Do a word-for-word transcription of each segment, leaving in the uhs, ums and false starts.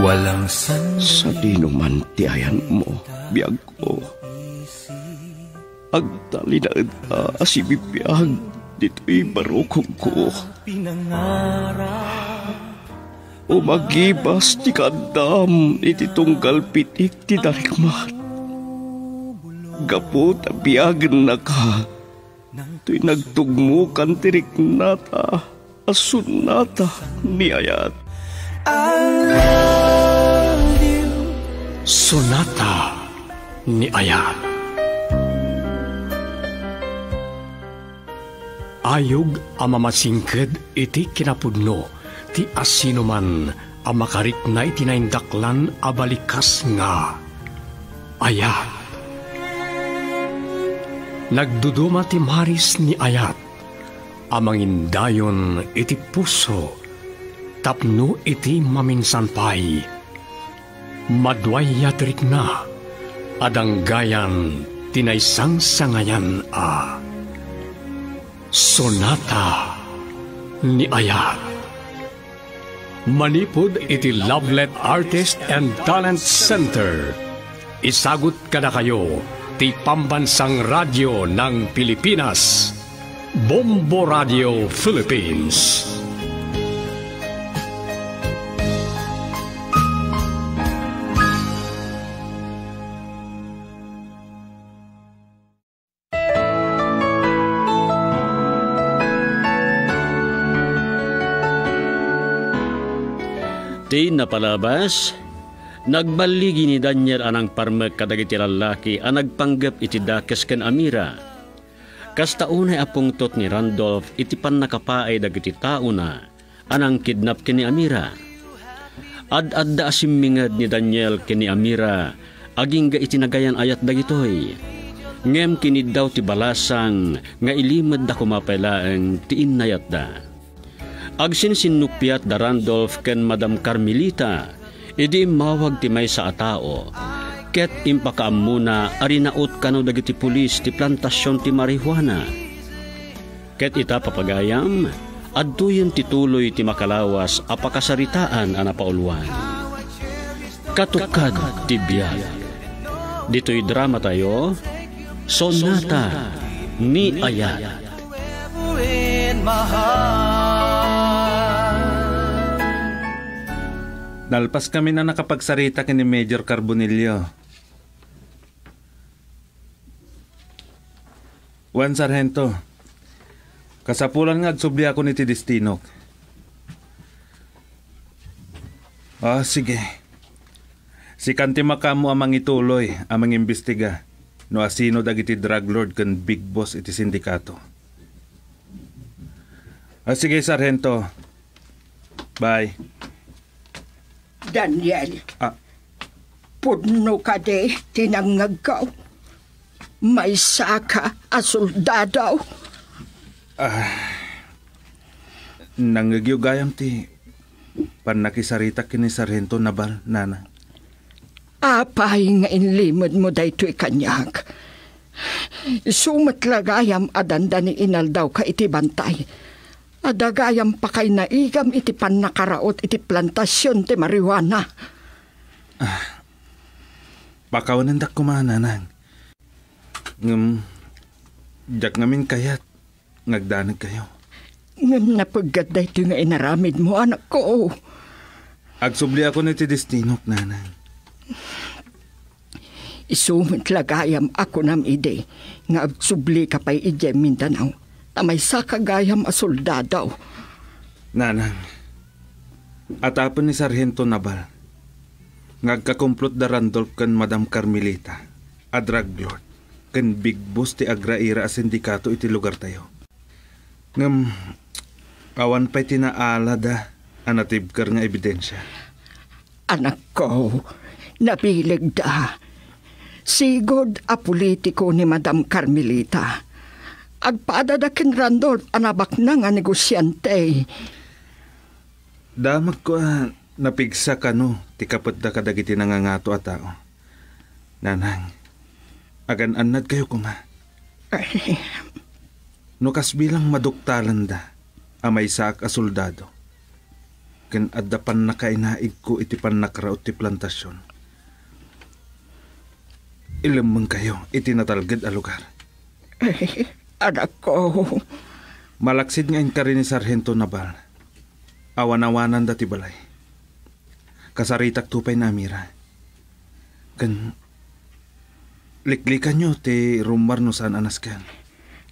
Walang san- Sadino man ti ayanmo, biagko? Agtalinaedka a sibibiag ditoy barukongko. Umagibas ti kaaddam iti tunggal pitik ti darikmat. Gapu ta biagennaka, toy nagtugmokan ti riknata a sonata ni ayat. I love you. Sonata ni ayat. Ayog a mamasingked iti kinapudno ti asinoman a makarikna iti naindaklan a balikas nga ayat. Nagduduma ti maris ni ayat a mangindayon iti puso tapno iti maminsan pay, maduayat rikna a danggayan ti naisangsangayan a sonata ni ayat. Manipud iti Lovelet Artist and Talent Center, isagut kadakayo ti Pambansang Radyo ng Pilipinas, Bombo Radio Philippines. Ti napalabas, nagballigi ni Daniel a nangparmek kadagiti lallaki a nagpanggep iti dakes ken Amira. Kasta unay a pungtot ni Randolph iti pannakapaay dagiti taona a nangkidnap ken ni Amira. Ad-adda a simminged ni Daniel ken ni Amira agingga iti nagayan-ayat dagitoy. Ngem kiniddaw ti balasang nga ilimedda koma pay laeng ti innayatda. Agsinsinnuppiat da Randolph ken Madam Carmelita idi immawag ti maysa a tao, ket impakaammona a rinaut kano dagiti pulis ti plantasion ti marijuana. Ket ita, papagayam, adtoyen ti tuloy ti makalawas a pakasaritaan a napauluan. Katukad ti biag. Ditoy dramatayo, Sonata ni Ayat. Nalpaskamin a nakapagsarita ken ni Major Carbonillo. Wen, Sarhento, kasapulan nga agsubliakon iti destinok. Ah, sige. Sikan ti makaammo a mangituloy a mangimbestiga no asino dagiti drug lord ken big boss iti sindikato. Ah, sige, Sarhento. Bye. Daniel. Ah. Pudno kadi ti nangngegko? Maysaka a soldado? Ah, nangngegyo gayam ti pannakisaritak ken ni Sarhento Naval, Nanang. Apay nga inlimedmo daytoy kaniak? Isu met la gayam a dandani inaldawka iti bantay. Adda gayam pakaynaigam iti pannakaraut iti plantasion ti marijuana. Ah, pakawanendak koma, Nanang. Ngem, diak ngamin kayat nga agdanagkayo. Ngem napeggad daytoy nga inaramidmo, anakko. Agsubliakon iti destinok, Nanang. Isu met la gayam a kunam idi nga agsublika pay idiay Mindanao, ta maysaka gayam a soldado. Nanang, atapen ni Sarhento Naval nga agkakumplot da Randolph ken Madam Carmelita a drug lord ken big boss ti agraira a sindikato iti lugartayo. Ngem awan pay ti naalada a natibker nga ebidensia. Anakko, nabilegda. Sigud a politiko ni Madam Carmelita. Agpadada ken Randolph a nabaknang a negosiante. Damagko a napigsa kano ti kapetda kadagiti nangangato a tao. Nanang, agan-annadkayo koma. Ay. No kas bilang maduktalanda a maysaak a soldado, ken adda pannakainaigko iti pannakraot ti plantasion. Ilemmengkayo iti natalged a lugar. Ay, anakko. Malaksid nga inkari ni Sargento Naval, awan-awananda ti balay. Kasaritakto pay ni Amira. Ken liklikanyo ti rummuar no saan a nasken.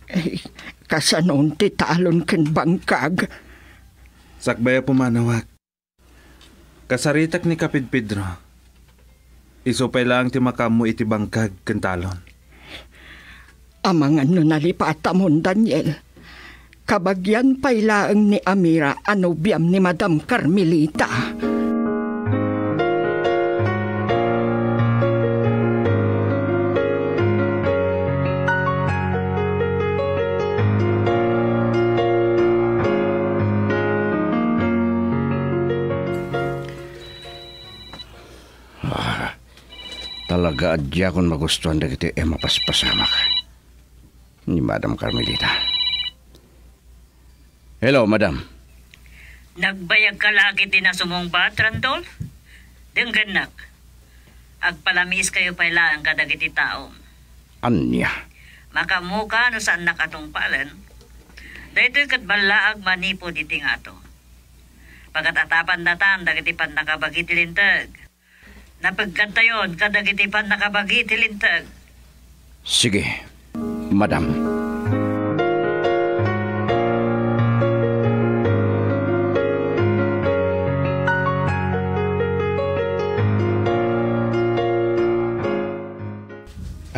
Ay, kasanon ti talon ken bangkag? Sakbay a pumanawak. Kasaritak ni Kapid Pedro. Isu pay laeng ti makaammo iti bangkag ken talon. Amangan no nalipatamon, Daniel. Kabagian pay laeng ni Amira a nobiam ni Madam Carmelita. Ah, talaga a diakon magustuan dagiti mapaspasamak ni Madam Carmelita. Hello, Madam. Nagbayagka la ket di nasumungbat, Randolph? Denggennak. Agpalamiiskayo pay laeng kadagiti taom. Ania? Makaammoka no saannak a tungpalen. Daytoy ket ballaag manipud iti ngato. Pagat-atapandatan dagiti pannakabagi ti linteg. Napegkadtayon kadagiti pannakabagi ti linteg. Sige, Madam.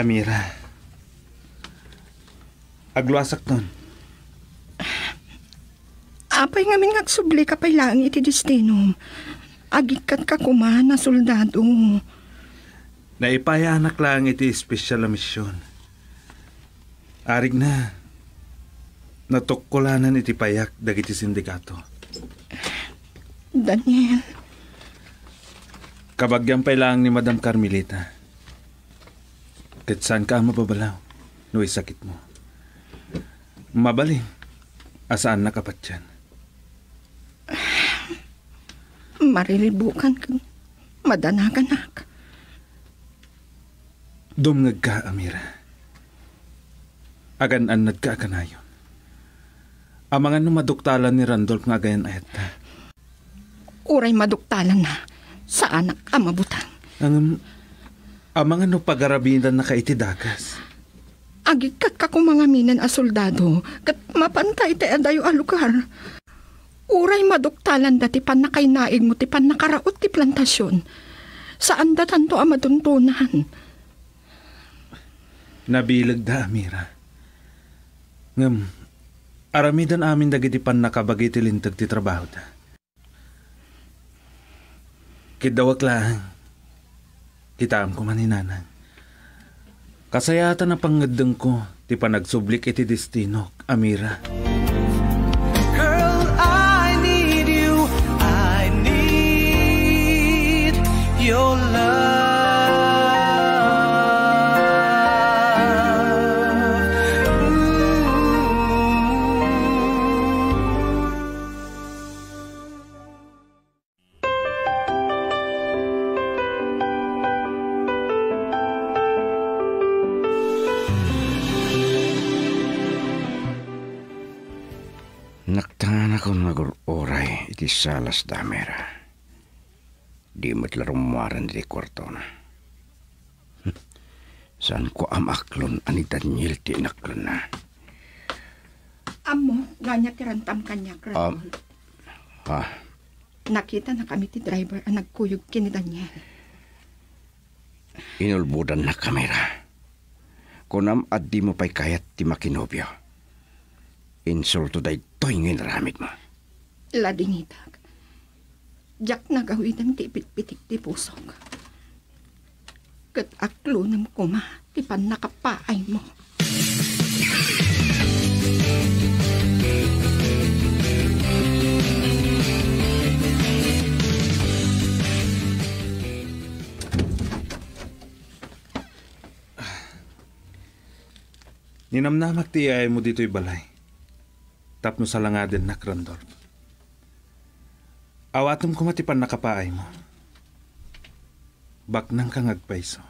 Amira, agluasakton. Apay ngamin nga agsublika pay laeng iti destinom? Agikkatka koma a soldado. Naipayaanak laeng iti espesial a mision. Arigna, natukkolanan iti payak dagiti sindikato. Daniel. Kabagian pay laeng ni Madam Carmelita. Ket saanka a mababalaw no isakitmo. Mabalin a saannak a patian. Mariribukan ken madanaganak. Dumngegka, Amira. Agan-annadka a kanayon. Amangan no maduktalan ni Randolph nga agayan-ayatta. Uray maduktalanna, saanak a mabuteng. Ngem, amangan no pagarabidannaka iti dagas. Agikkatka koma ngamin a soldado, ket mapanta iti adayo a lugar. Uray maduktalanda ti pannakainaigmo ti pannakaraot ti plantasion, saandatanto a maduntonan. Nabilegda, Amira. Ngem, aramiden amin dagiti pannakabagi ti linteg ti trabahoda. Kiddawek laeng. Kitaem koma ni Nanang. Kasayaatan a pangngeddengko ti panagsublik iti destinok, Amira. Girl, I need you. I need your love. Ooh. Naktanakon nga agur-uray iti salasda, Amira. Di met la rummuaren iti kuartona. Saanko a maaklon a ni Daniel ti inaklonna. Ammo, no ania ti rantam kaniak, Raul. Ah. Nakitanakami ti driver a nagkuyog ken ni Daniel. Inulbodannaka, Amira. Kunam a dimo pay kayat ti makinobio. Insulto daytoy nga inaramidmo. Ladingitak. Diak nagawiden ti ipitpitik ti pusok. Ket aklonem koma ti pannakapaaymo. Ninamnamak ti iyaaymo ditoy balay tapno salangadennak, Randolph. Awatem koma ti pannakapaaymo. Baknangka nga agpayso.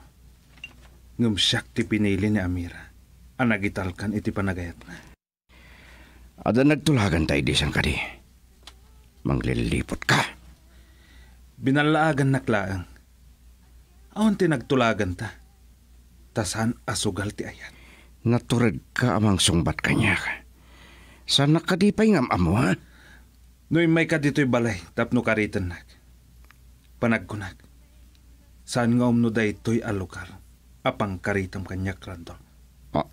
Ngem siak ti pinili ni Amira a nagitalkan iti panagayatna. Adda nagtulaganta idi saan kadi? Mangliliputka. Binallaagannak laeng. Awan ti nagtulaganta. Ta saan a sugal ti ayat. Naturedka a mangsungbat kaniak. Saannak kadi pay nga am-ammo, ha? No immayka ditoy balay tapno karitennak, panagkunak, saan nga umno daytoy a lugar a pangkaritem kaniak, Randolph. Ah.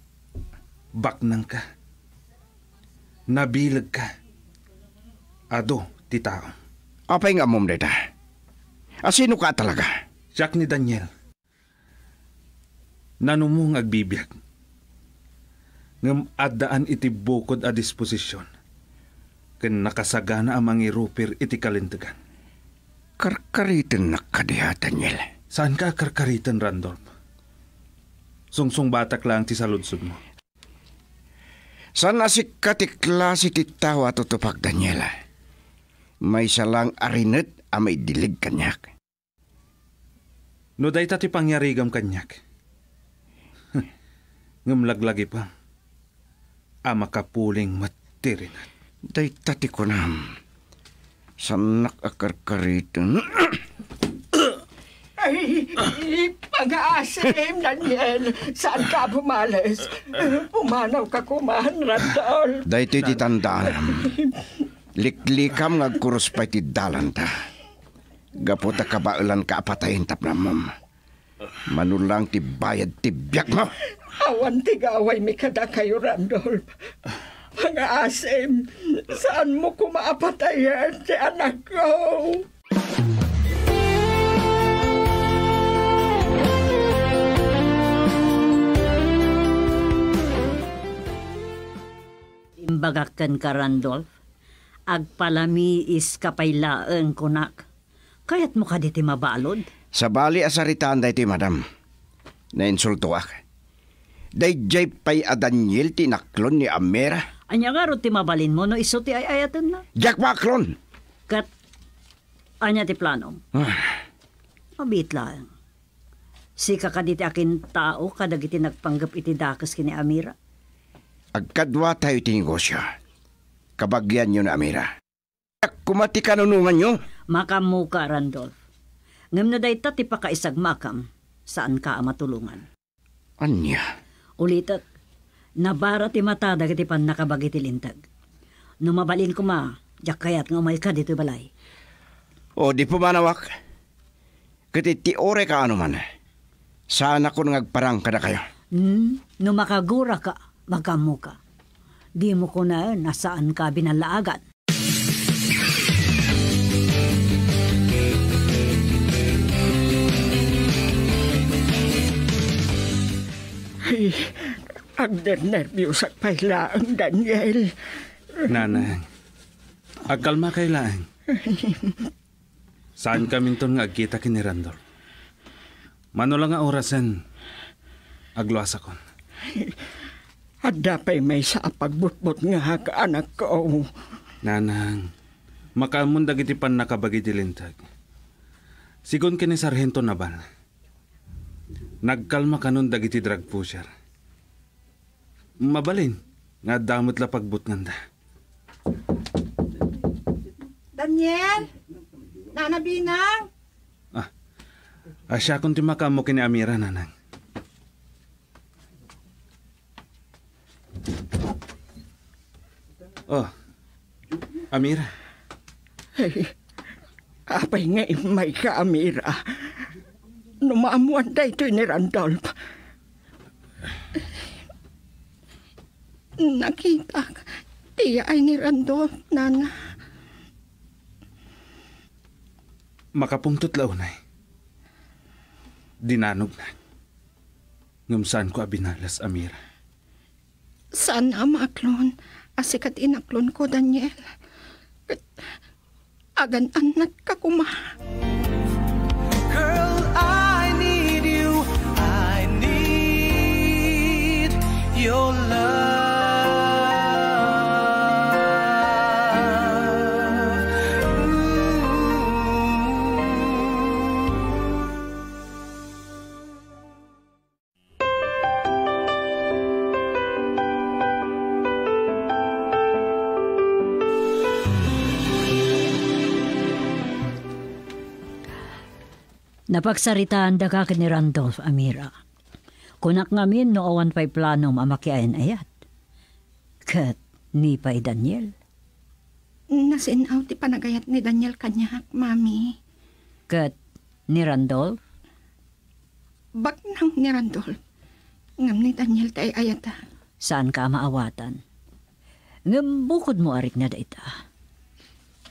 Baknangka. Nabilegka. Adu ti tao. Apay nga ammom dayta? A sinoka a talaga? Siak ni Daniel. Nanumo nga agbibiag. Ngem addaan iti bukod a disposision ken nakasagana a mangiruper iti kalintegan. Karkaritennak kadi, a, Daniel? Saanka a karkariten, Randolph. Sungsungbatak laeng ti saludsodmo. Saan a sika ti klase ti tao a tutupak, Daniel. Maysa laeng a rinet a maidileg kaniak. No dayta ti pangyarigam kaniak, ngem laglagipem a makapuling met ti rinet. Dayta ti kunam. Saannak a karkariten. Ay, pangaasim, Daniel. Saanka a bumales? Pumanawka koma, Randolph. Daytoy ti tandaanam. Liklikam nga agkurus pay ti dalanta. Gapu ta kabaelanka a patayen tapno ammom. Mano laeng ti bayad ti biagmo. Awan ti gawaymi kadakayo, Randolph. Pangaasim, saanmo koma a patayen ti anakko. Imbagak kenka, Randolph, agpalamiiska pay laeng, kunak. Kayatmo kadi ti mabalud? Sabali a saritaan daytoy, madam. Nainsultoak. Daydiay pay a Daniel ti inaklon ni Amira. Ania ngarud ti mabalinmo no isu ti ay-ayatenna? Diak maaklon! Ket ania ti planom? Ah. Mabiit laeng. Sika kadi ti akintao kadagiti nagpanggep iti dakes ken ni Amira? Agkaduatayo iti negosio. Kabagianyo ni Amira. Diak koma ti kanunonganyo. Makaammoka, Randolph. Ngem no dayta ti pakaisagmakam, saanka a matulongan. Ania? Ulitek, nabara ti mata dagiti pannakabagi ti linteg. No mabalin koma, diak kayat nga umayka ditoy balay. O, di pumanawak. Ket iti uray kaano man, saanakon nga agparang kadakayo. Hmm, no makaguraka, makaammoka. Dimo kunaen a saanka a binallaagan. Ay, agnernerbiusak pay laeng, Daniel. Nanang, agkalmakay laeng. Saankaminton nga agkita ken ni Randolph. Mano la nga orasen, agluasakon. Adda pay maysa a pagbutbutngak, anakko. Nanang, makaammon dagiti pannakabagi ti linteg. Sigun ken ni Sarhento Naval, nagkalma kanon dagiti drug pusher. Mabalin nga adda met la pagbutnganda. Daniel? Nana Binang? Ah, siakon ti makaammo ken ni Amira, Nanang. Oh, Amira. Ay, apay nga immayka, Amira? No maammoan daytoy ni Randolph. Nakitak ti yaay ni Randolph, Nana. Makapungtot la unay. Dinanognak. Ngem saanko a binales, Amira. Saan a maaklon a sika ti inaklonko, Daniel. Agan-annatka koma. Girl, I need you. I need your love. Ooh. Napagsaritaan daka ken ni Randolph, Amira. Kunak ngamin no awan pay planom a makiayan-ayat. Ket ni pay Daniel? Nasin-aw ti panagayat ni Daniel kaniak, Mami. Ket ni Randolph? Baknang ni Randolph. Ngem ni Daniel ti ay-ayatak. Saanka a maawatan. Ngem bukodmo a rikna dayta.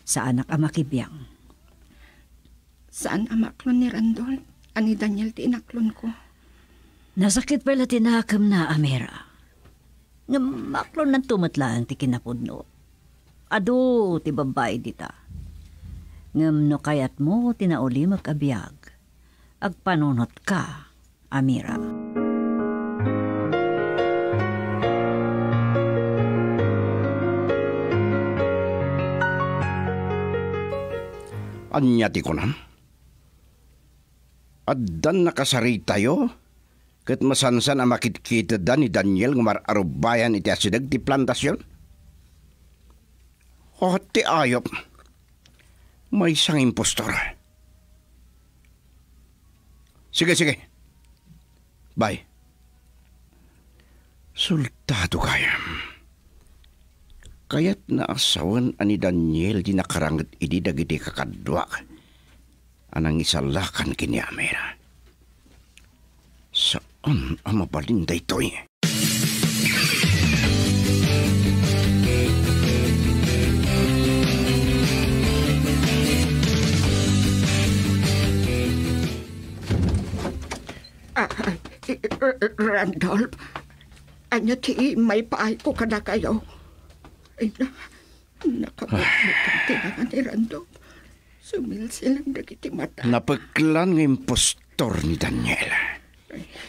Saanak a makibiang. Saan a maaklon ni Randolph a ni Daniel ti inaklonko. Nasakit pay la ti nakemna, Amira. Ngem maaklonnanto met laeng ti kinapudno. Adu ti babbai dita. Ngem no kayatmo ti naulimek a biag, agpanunotka, Amira. Ania ti kunam? Addan nakasaritayo ket masansan a makitkitedda ni Daniel nga mar-arubayan iti asideg ti plantasion? Oh, ti ayup! Maysa nga impostor. Sige, sige. Bay. Soldado gayam. Kayatna a sawen a ni Daniel ti nakaranget idi dagiti kakaduak a nangisalakan ken ni Amira. Saan a mabalin daytoy. Ah, eh, eh, Randolph, ania ti maipaayko kadakayo? Ay, na, nakabutbut ti langa ni Randolph. Sumilsilang dagiti mata. Napeklan nga impostor ni Daniel.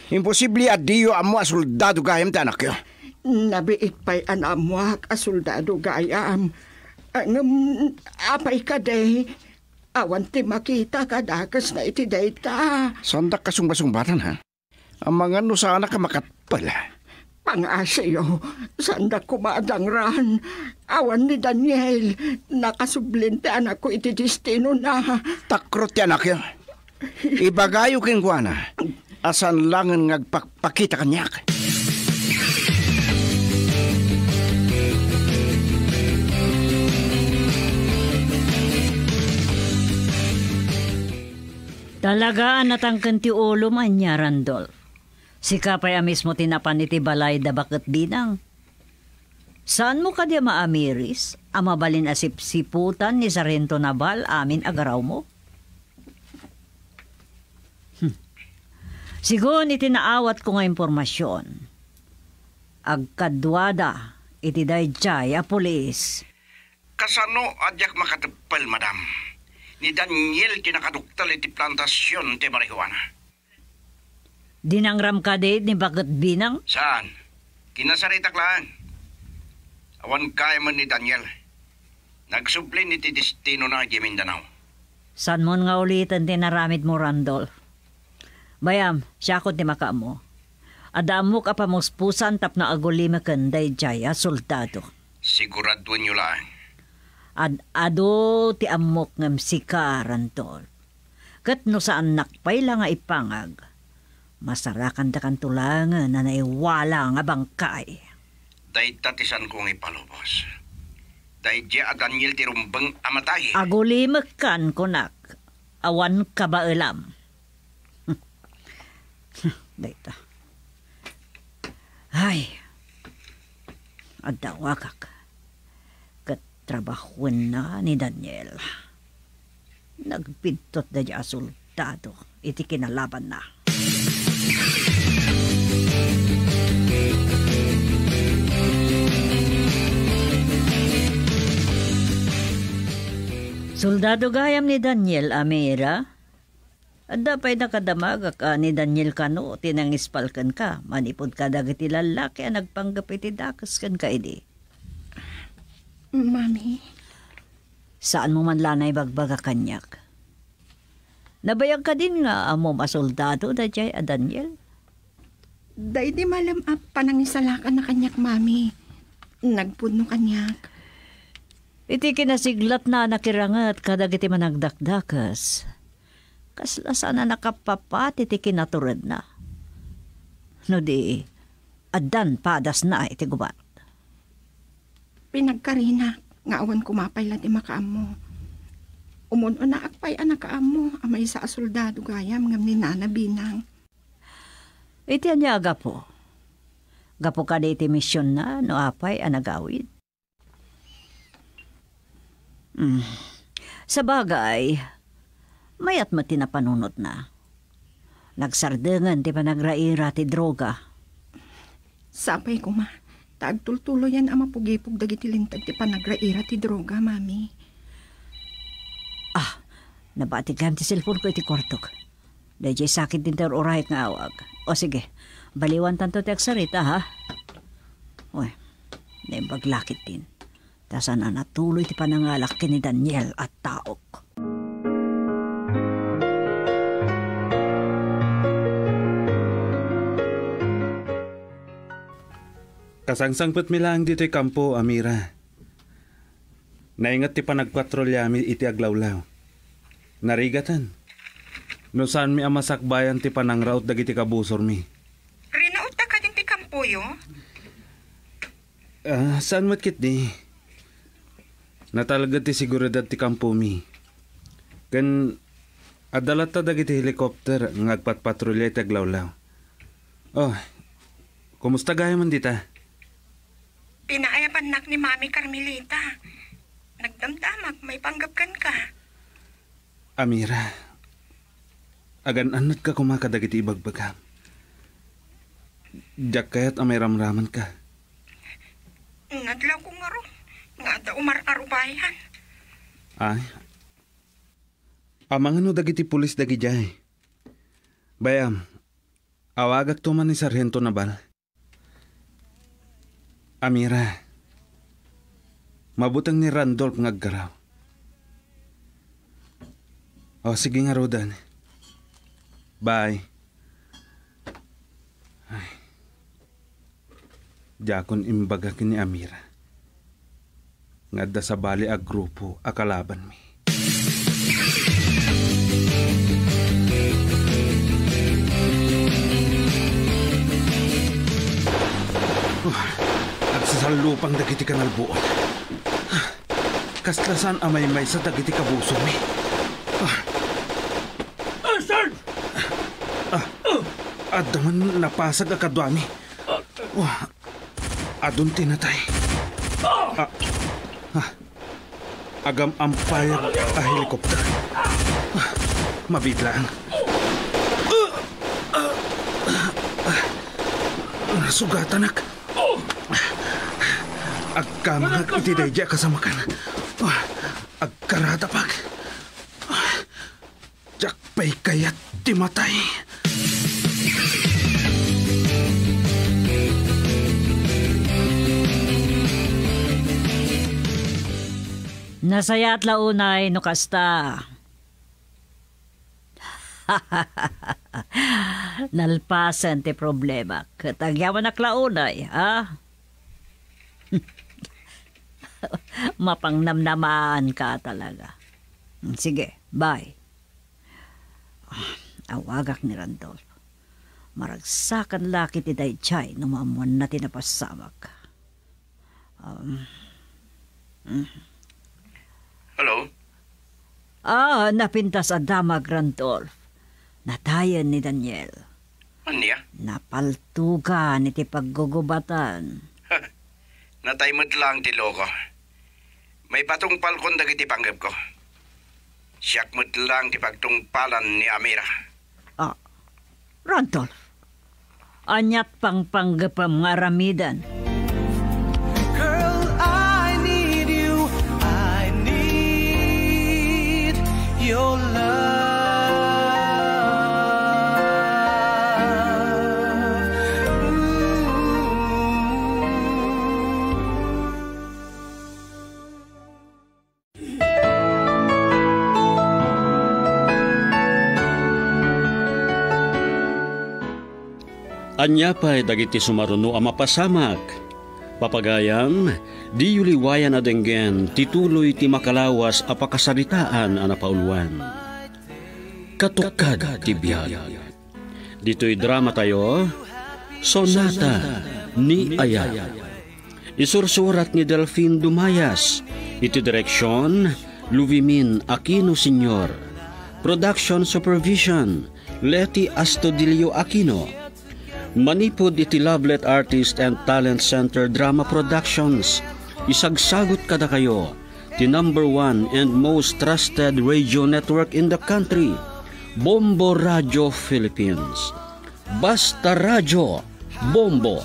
Imposible a diyo ammo a soldado gayam ti anakyo. Nabiit pay a naammoak a soldado gayam. Ah, ngem apay kadi? Awan ti makita kadakesna iti dayta. Saandak a sungbasungbatan, ha? Amangan no saanak a makatpel. Pangasiyo, saandak koma a dangran. Awan ni Daniel, nakasublin ti anakko iti destinona. Takro ti anakyo. Ibagayo kenkuana a saan laengen nga agpakpakita kaniak. Talaga a natangken ti ulom ania, Randolph. Sika pay a mismo ti napan iti balay da baket Binang. Saanmo kadi a maamiris a mabalin a sipsiputan ni Sarhento Naval amin a garawmo? Hmm. Sigun iti naawatko nga impormasion, agkaduada iti daydiay a pulis. Kasano a diak makatepel, madam? Ni Daniel ti nakaduktel iti plantasion ti marijuana. Dinangram kadi ni baket Binang? Saan. Kinasaritak laeng. Awan gayam ni Daniel. Nagsublin iti destinona idiay Mindanao. Saanmon nga uliten ti inaramidmo, Randolph. Bay-am, siakon ti makaammo. Adda ammok a pamuspusan tapno agulimeken daydiay a soldado. Siguraduenyo laeng. Ad-adu ti ammok ngem sika, Randolph. Ket no saannak pay la nga ipangag, masarakandakanto laengen a naiwala nga bangkay. Dayta ti saanko nga ipalubos. Daydiay a Daniel ti rumbeng a matay. Agulimekkan, kunak. Awan kabaelam. Dayta. Ay, adda awagak. Ket trabahuenna ni Daniel. Nagbidtot daydiay a soldado iti kinalabanna. Soldado gayam ni Daniel, Amira? Adda pay nakadamagak a ni Daniel kano ti nangispal kenka manipud kadagiti lallaki a nagpanggep iti dakes kenka idi. Mami. Saanmo man la naibagbaga kaniak. Nabayag kadin nga ammom a soldado daydiay a Daniel? Daydi malem a panangisalakanna kaniak, Mami. Nagpudno kaniak. Iti kinasiglatna a nakiranget kadagiti managdakdakes, kasla saan a nakapapati ti kinaturedna. No di, addan padasna iti gubat. Pinagkarinak nga awan koma pay la ti makaammo. Umun-unaak pay a nakaammo a maysa a soldado gayam ngem ni Nana Binang. Iti ania a gapu? Gapu kadi iti misionna no apay a nagawid? Mm. Sabagay, mayat met ti napanunotna. Nagsardengen ti panagraira ti droga. Sapay koma, ta agtultuloyan a mapugipog dagiti linteg ti panagraira ti droga, Mami. Ah, nabati gayam ti cellphone ko iti kuartok. Daydiay sakit din ti ur-urayek nga awag. O sige, baliwantanto ti agsarita, ha? Uy, naimbag lakit din. Ta saan a natuloy ti panangalak ken ni Daniel a taok. Kasangsangpetmi laeng ditoy kampo, Amira. Nainget ti panagpatrollami iti aglawlaw. Narigaten. No saanmi a masakbayan ti panangraot dagiti kabusormi. Rinaotta kadin ti kampoyo? Ah, saan met ketdi? Natalged ti seguridad ti kampomi. Ken adda latta dagiti helicopter nga agpatpatrulia iti aglawlaw. Oh, kumusta gayamen dita? Pinaayabannak ni Mami Carmelita. Nagdamdamak maipanggep kenka. Amira, agan-annatka koma kadagiti ibagbagam. Diak kayat a mairamramanka. Nadlawko ngarud nga adda umar-arubayan. Ay, amangan no dagiti pulis dagidiay. Bay-am, awagakto man ni Sarhento Naval. Amira, mabuteng ni Randolph nga aggaraw. O, sige ngaruden. Bye. Ay. Diakon imbaga ken ni Amira nga adda sabali a grupo a kalabanmi. Oh, agsasallupang dagiti kanalbuon. Kasla saan a maymaysa dagiti kabusormi. Ah. Ah, Sarge! Ah, adda man napasag a kaduami. Oh, adun ti natay. Ah, ah, agam-ampayag a helikopter. Ah, mabiit laeng. Ah, ah, ah, nasugatanak. Agkamangak iti daydi a kasamakan. Ah, agkaratapak. Ah, diak pay kayat ti matay. Nasayaat la unay no kasta. Nalpasen ti problema. Ket agyamanak la unay, ha? Mapangnamnamaanka talaga. Sige, bye. Ah, awagak ni Randolph. Maragsakan la ket ti daydiay no maammoanna ti napasamak. Um, mm. Hello? Ah, napintas a damag, Randolph. Natayen ni Daniel. Ania? Napaltugan iti paggugubatan. Natay met lang ti loko. Maipatungpalkon dagiti panggepko. Siak met lang ti pagtungpalan ni Amira. Ah, Randolph, aniat pangpanggepem nga aramiden? Girl, I need you. I need your love. Ooh. Ania pay dagiti sumaruno a mapasamak? Papagayam, diyo liwayan a denggen ti tuloy ti makalawas a pakasaritaan a napauluan. Katukad ti biag. Ditoy dramatayo, Sonata ni Ayat. Isursurat ni Delfin Dumayas. Iti direksyon, Luvimin Aquino Senior. Production supervision, Leti Astudillo Aquino. Manipud iti Lovelet Artist and Talent Center Drama Productions, isagsagut kadakayo ti number one and most trusted radio network in the country, Bombo Radio Philippines. Basta Radio, Bombo.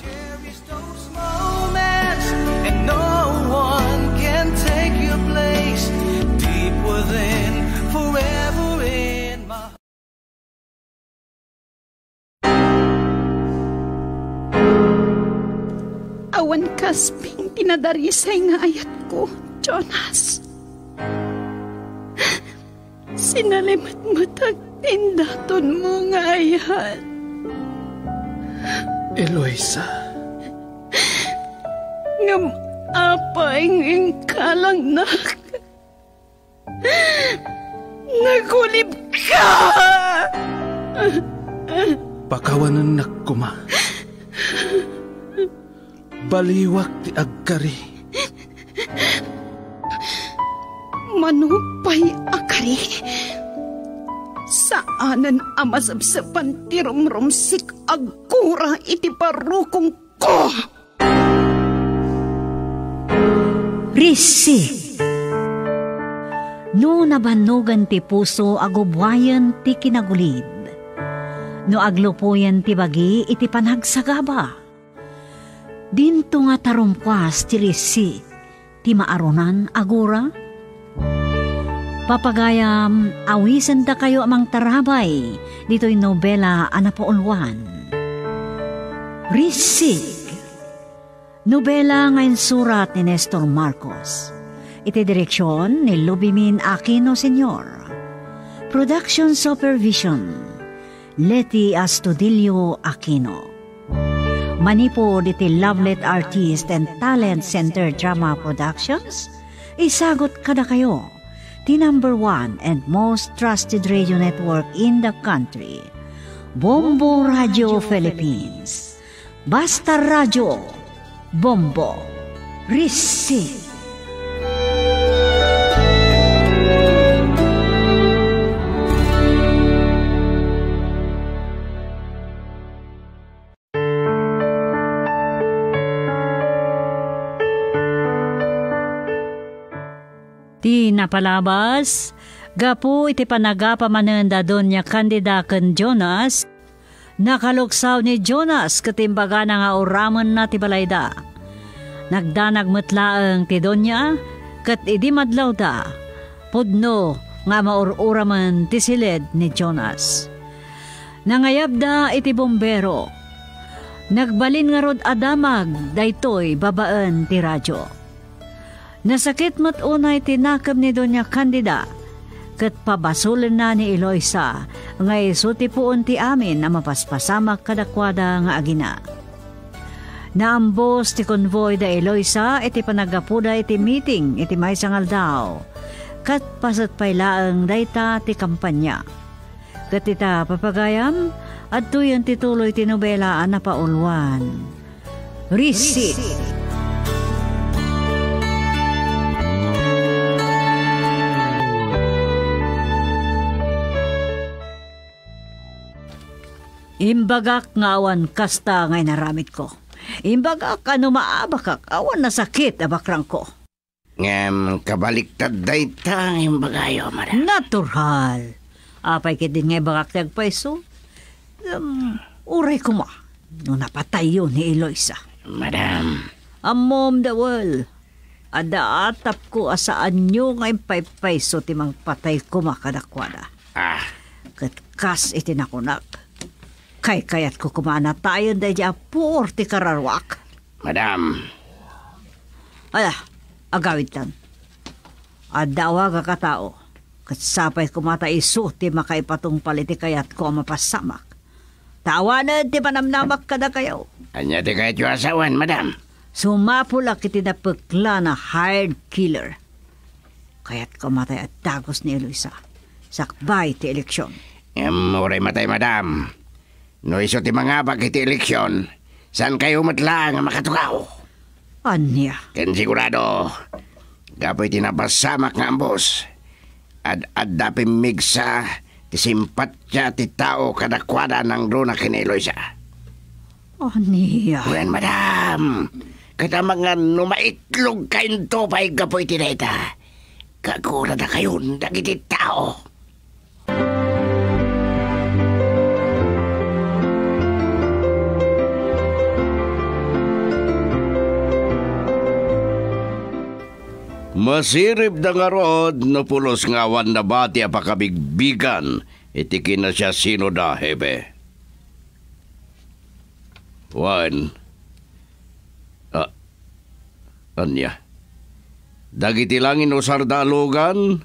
And no one can take your place. Deep within, forever in my Awan kasping ti nadarisay nga ayatko, Jonas. Sinalimetmetak ti indatonmo nga ayat. Eloisa. Ngem apay nga inkalangnak? Nagulibka! Pakawanennak koma. Baliwak ti agkari. Mano pay a kari? Saanen a masepsepan ti rumrumsik agura iti barukongko! Receive. No nabannogen ti puso, agubbuayen ti kinagulid. No aglupoyen ti bagi iti panagsagaba. Dinto nga tarumkuas ti receive ti maarunan agura. Papagayam, awisendakayo a mangtarabay ditoy nobela a napauluan. Receive. Nobela nga insurat ni Nestor Marcos. Iti direksyon ni Lubimin Aquino Senior. Production supervision, Leti Astudillo Aquino. Manipud iti Lovelet Artist and Talent Center Drama Productions, isagut kadakayo ti number one and most trusted radio network in the country, Bombo Radio Philippines. Basta Radio, Bombo. Receive. Ti napalabas, gapu iti panagapa manen da Doña Candida ken Jonas, nakaluksaw ni Jonas ket imbagana nga uramenna ti balayda. Nagdanag met laeng ti Doña ket idi madlawda, pudno nga maur-uramen ti siled ni Jonas. Nangayabda iti bombero. Nagbalin ngarud a damag daytoy babaen ti radio. Nasakit met unay ti nakemna ni Doña Candida, ket pabasolenna ni Eloisa nga isu ti puon ti amin a mapaspasamak kadakuada nga agina. Naambos ti konvoy da Eloisa iti panaggapuda iti meeting iti maysa nga aldaw, ket paset pay laeng dayta ti kampanya. Ket ita, papagayam, adtoyen ti tuloy ti nobela a napauluan. Receive. Imbagak nga awan kasta nga inaramidko. Imbagak a no maabakak, awan nasakit a bakrangko. Ngem kabaliktad dayta nga imbagayo, madam. Natural. Apay ketdin nga ibagak ti agpayso? Ngem uray koma no napatayyo ni Eloisa. Madam. Ammom, Dawel, adda atapko a saanyo nga impaypayso ti mangpatay koma kadakuada. Ah. Ket kas iti nakunak, kaykayatko koma a natayen daydi a puor ti kararuak. Madam. Ala, agawidtan. Adda awagak a tao, ket sapay koma ta isu ti makaipatungpal iti kayatko a mapassamak. Ta awanen ti panamnamak kadakayo. Ania ti kayatyo a sawen, madam? Sumapulak iti napekla a hired killer. Kayatko a matay a dagus ni Eloisa sakbay ti eleksion. Em, uray matay, madam. No isu ti mangabak iti eleksion, saankayo met laeng a makatugaw. Ania? Ken sigurado, gapu iti napasamak nga ambos, ad-adda pimmigsa ti simpatia ti tao kadakuada nangduna ken ni Eloisa. Ania? Wen, madam, ket amangan no maitlogkayo pay gapu iti dayta, kaguradakayon dagiti tao. Masiribda ngarud no pulos nga awan nabati a pakabigbigan iti kinasiasinoda, Hepe. Wen. Ah, ania? Dagiti langin usarda a lugan?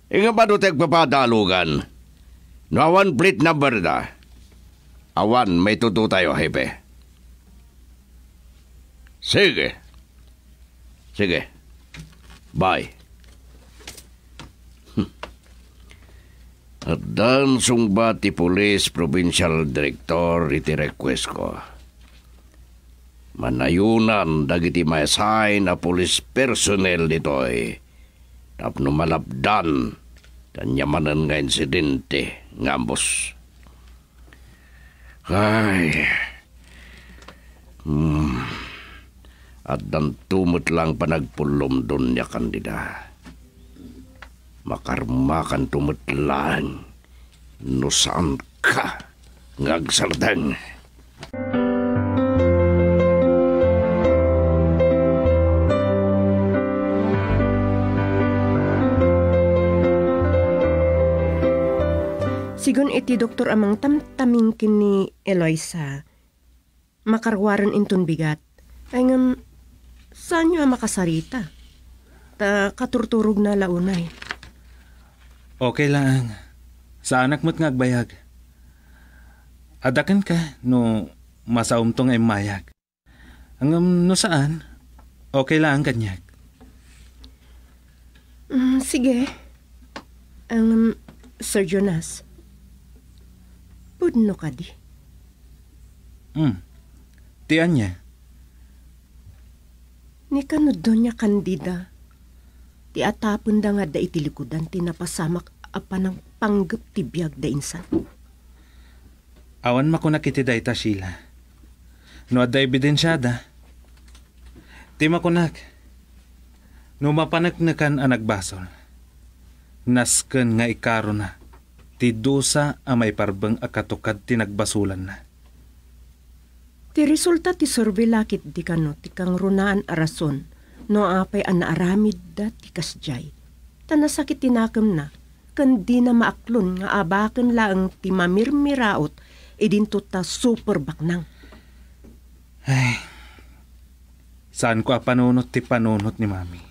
Inga, mano ti agpapada a lugan? No awan plate number da, awan maitudtotayo, Hepe. Sige. Sige. Bye. Hmm. Addan sungbat ti Police Provincial Director iti request ko. Manayonan dagiti ma-assign a police personnel ditoy tapno malapdan ti ania manen nga insidente nga ambos. Ay. Hmm. Addanto met laeng panagpullomda, Doña Candida. Makarmakanto met laeng no saanka nga agsardeng. Sigun iti doktor a mangtamtaming ken ni Eloisa, makaruaren inton bigat. Ay ngem, saanyo a makasarita? Ta katurturogna la unay. Okay laeng. Saanak met nga agbayag. Adda kenka no masaomto nga immayag. Ngem no saan, okay laeng kaniak. Mm, sige. Ngem, Sir Jonas, pudno kadi? Hmm. Ti ania? Ni kano Doña Candida, ti atapenda nga adda iti likudan ti napasamak a panangpanggep ti biagda insan? Awan makunak iti dayta, Sheila. No adda ebidensiada, ti makunak, no mapaneknekan a nagbasol, nasken nga ikarona ti dusa a maiparbeng a katukad ti nagbasolanna. Ti resulta ti survey la ketdi kano ti kangrunaan a rason no apay a naaramidda ti kasdiay. Ta nasakit ti nakemna, ken dina maaklon nga abaken laeng ti mamirmiraot idinto ta super baknang. Ay, saanko a panunot ti panunot ni Mami.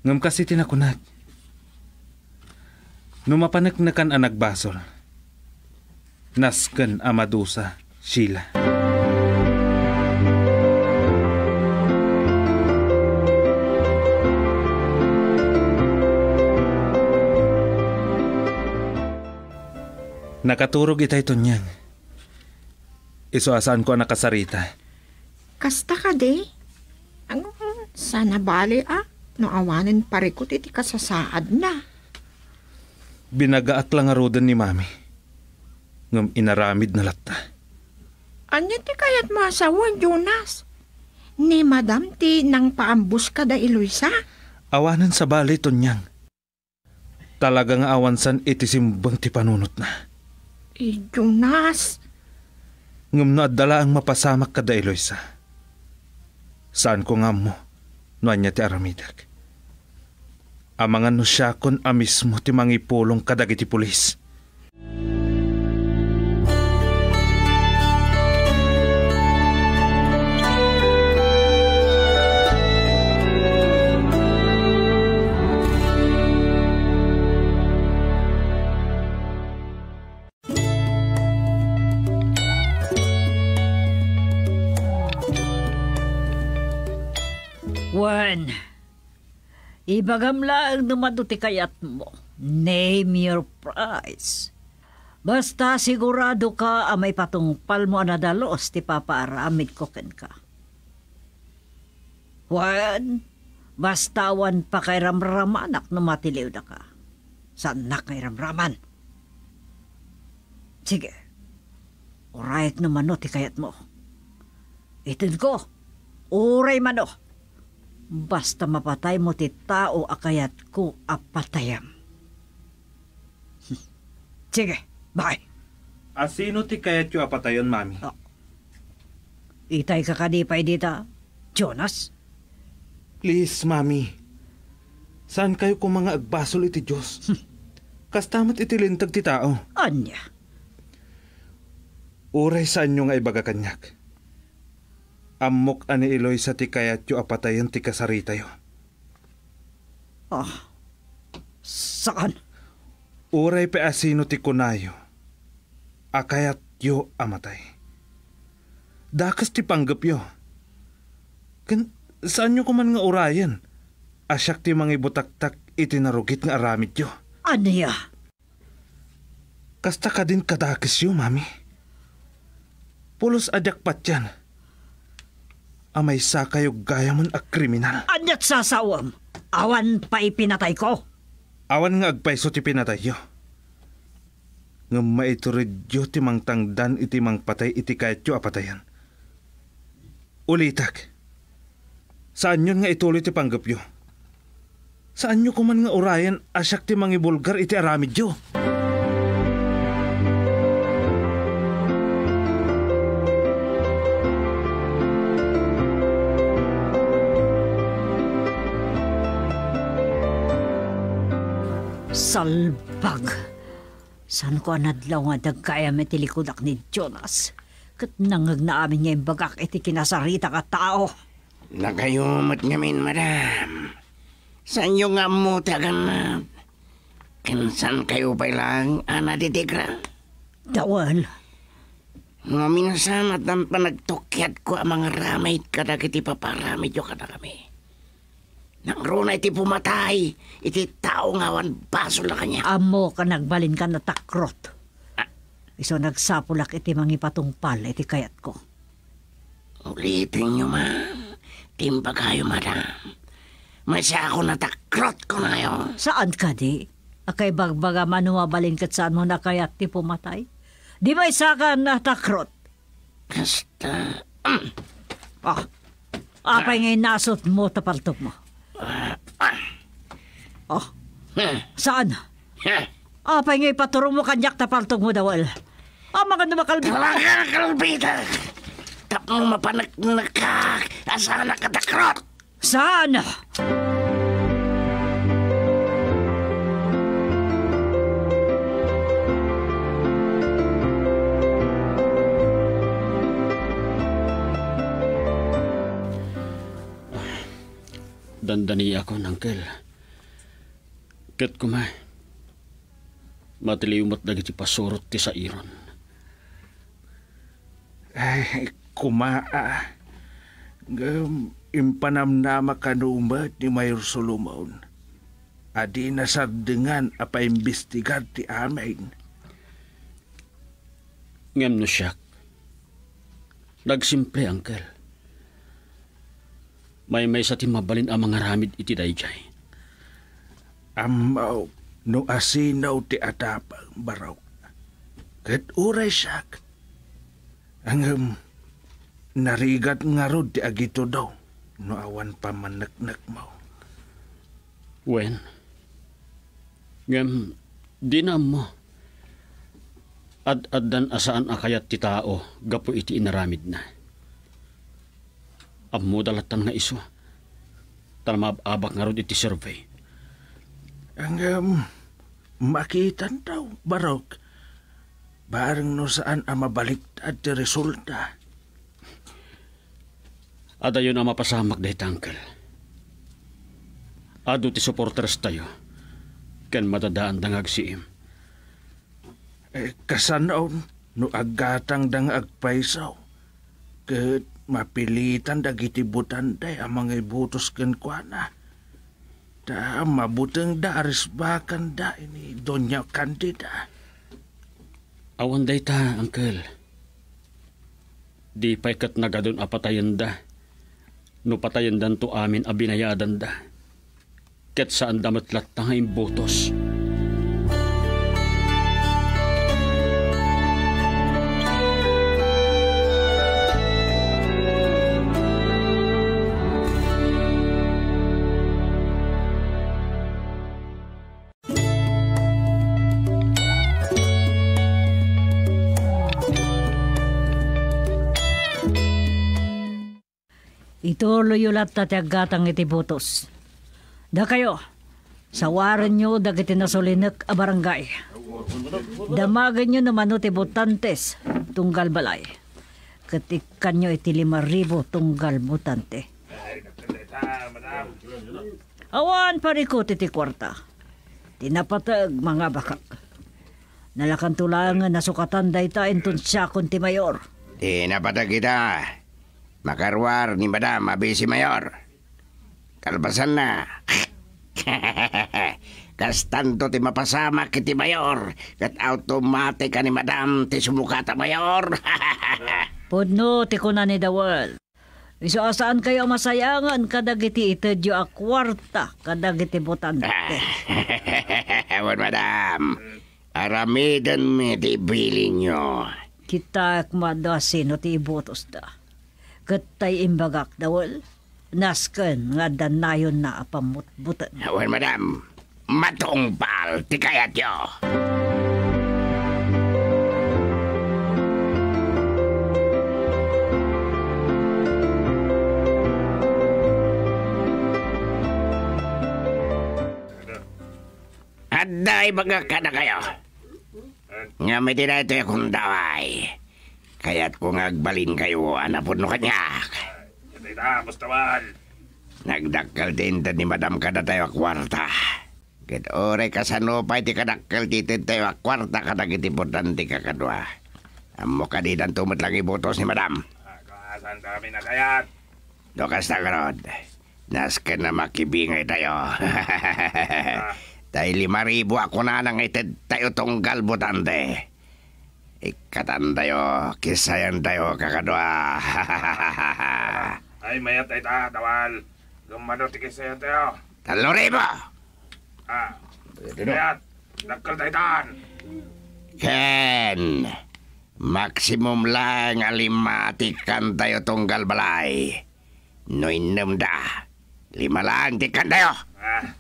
Ngem kas iti nakunak, no mapaneknekan a nagbasol, nasken a madusa, Sheila. Nakaturog itay, Tonyang. Isu a saanko a nakasarita. Kasta kadi? Ano, saan a bali a no awanen parikut iti kasasaadna? Binagaak la ngaruden ni Mami. Ngem inaramidna latta. Ania ti kayatmo a sawen, Jonas? Ni Madam ti nangpaambos kada Eloisa? Awanen sabali, Tonyang. Talaga nga awan saan iti simbeng ti panunotna. Eh, Jonas. Ngem no adda laeng mapasamak kada Eloisa, saanko nga ammo no ania ti aramidek. Amangan no siakon a mismo ti mangipulong kadagiti pulis. Wen, ibagam laeng no mano ti kayatmo. Name your price. Basta sigurado ka a maipatungpal mo a nadalus ti papaaramidko kenka. Wen, basta awan pakairamramanak no matiliwdaka. Saannak nga iramraman. Sige. Urayek no mano ti kayatmo. Itedko, uray mano. Basta mapataymo ti tao a kayatko a patayem. Sige, bye. Asino ti kayatyo a patayon, Mami? Ah. Itayka kadi pay dita, Jonas? Please, Mami. Saankayo koma nga agbasol iti Dios. Hmm. Kasta met iti linteg ti tao. Ania? Uray saanyo nga ibaga kaniak. Ammok a ni Eloisa ti kayatyo a patayen ti kasaritayo. Ah, saan? Uray pay asino ti kunayo a kayatyo a matay. Dakes ti panggepyo. Ken saanyo koman nga urayen a siak ti mangibutaktak iti narugit nga aramidyo. Ania? Kasta kadin kadakesyo, Mami? Pulos a diak patian a maysakayo gayamen a kriminal. Ania't sasawem? Awan pay pinatayko? Awan nga agpayso ti pinatayyo. Ngem maituredyo ti mangtangdan iti mangpatay iti kayatyo a patayen. Ulitek, saanyon nga ituloy ti panggepyo. Saanyo koman nga urayen a siak ti mangibulgar iti aramidyo. Salbag. Saanko a nadlaw nga dagkayam iti likudak ni Jonas, ket nangngegna amin nga imbagak iti kinasaritak a tao. Nakayo met ngamin, madam. Saanyo nga ammo ti agannad. Ken saankayo pay laeng a nadidikra? Dawel. Maminsan, addan panagtukkiatko a mangaramid kadagiti paparamidyo kadakami. Nangruna iti pumatay iti tao nga awan basolna kaniak. Ammok a nagbalinkan a takrot. Ah. Isu nagsapulak iti mangipatungpal iti kayatko. Ulitenyo man ti imbagayo, madam. Maysaak a takrot, kunayo. Saan kadi? A kaibagbaga mano a mabalin ket saanmo a kayat ti pumatay? Di maysakan a takrot. Kasta. Ah. Apay nga inasutmo ta paltogmo? Ah. Saan? Apay nga ipaturongmo kaniak ta paltogmo, Dawel? Amangan no makalbi- Talaga, kalbitak! Tapno mapaneknekak a saanak a takrot! Saan? Dandaniakon, Uncle. Ket koma, matiliw met dagiti pasurot ti sairon. Ay, koma, a. Ngem impanamnama kano met ni Mayor Solomon a dina sardengan a paimbestigar ti amin. Ngem no siak, nagsimple, Uncle. Maymaysa ti mabalin a mangaramid iti daydiay. Ammok no asino ti atapang, Barok. Ket uray siak, ngem narigat ngarud ti agitudo no awan pammanneknekmo. Wen, ngem dina ammo. Ad-addan a saan a kayat ti tao gapu iti inaramidna. Ammoda lattan nga isu. Ta maab-abak ngarud iti survey. Ngem, makitanto, Barok. Bareng no saan a mabaliktad ti resulta. Adayon a mapasamak dayta, Uncle. Adu ti supporters tayo, ken madadaanda nga agsiim. Eh, kasano no aggatangda nga agpayso, ket mapilitan dagiti botante a mangibotos kenkuana? Ita, mabutengda a risbakanda ni Doña Candida. Awan dayta, Uncle. Di pay ket nagadun a patayenda no patayendanto amin a binayadanda. Ket saanda met latta nga imbutos. Ituloyyo latta ti aggatang iti butos. Dakayo, sawarenyo dagiti nasulinek a barangay. Damagenyo no mano ti botantes tunggal balay. Ket ikkanyo iti lima ribu tunggal botante. Awan parikut iti kuarta. Ti napateg, mangabakak. Nalakanto laengen a sukatan dayta inton siakon ti mayor. Ti napateg ita, makaruar ni Madam a Vice Mayor. Kalpasanna, kastanto ti mapasamak iti mayor, ket automatic a ni Madam ti sumukat a mayor. Pudno ti kuna ni Dawel. Isu a saankayo a masayangan kadagiti itedyo a kuarta kadagiti botante. Wen, madam, aramidenmi ti ibilinyo. Kitaek met no asino ti ibutosda. Ket tay imbagak, Dawel, nasken nga adda nayonna a pammutbuteng. Wen, madam, matungpal ti kayatyo. Adda ibagak kadakayo. Ngem iti daytoy a gundaway, kayatko nga agbalinkayo a napudno kaniak. Dayta, Boss Dawel. Nagdakkel ti inted ni Madam kadatayo a kuarta. Ket uray kasano pay ti kadakkel ti itedtayo a kuarta kadagiti botante, kakadua. Ammo kadi, danto met lang ibutos ni Madam. Ah, saan kami nakayat? No kasta, garud, nasken a makibingaytayo. Ah. Tay lima ribu a kunana nga itedtayo tunggal botante. Ikkatantayo, kisayantayo, kakadua. Ay, mayat dayta, Dawel. Ngem mano ti kisayantayo? Tallo ribu! Ah, mayat. Dakkel daytan. Ken, maximum laeng a lima ti ikkantayo tunggal balay. No innemda, lima laeng ti ikkantayo. Ah,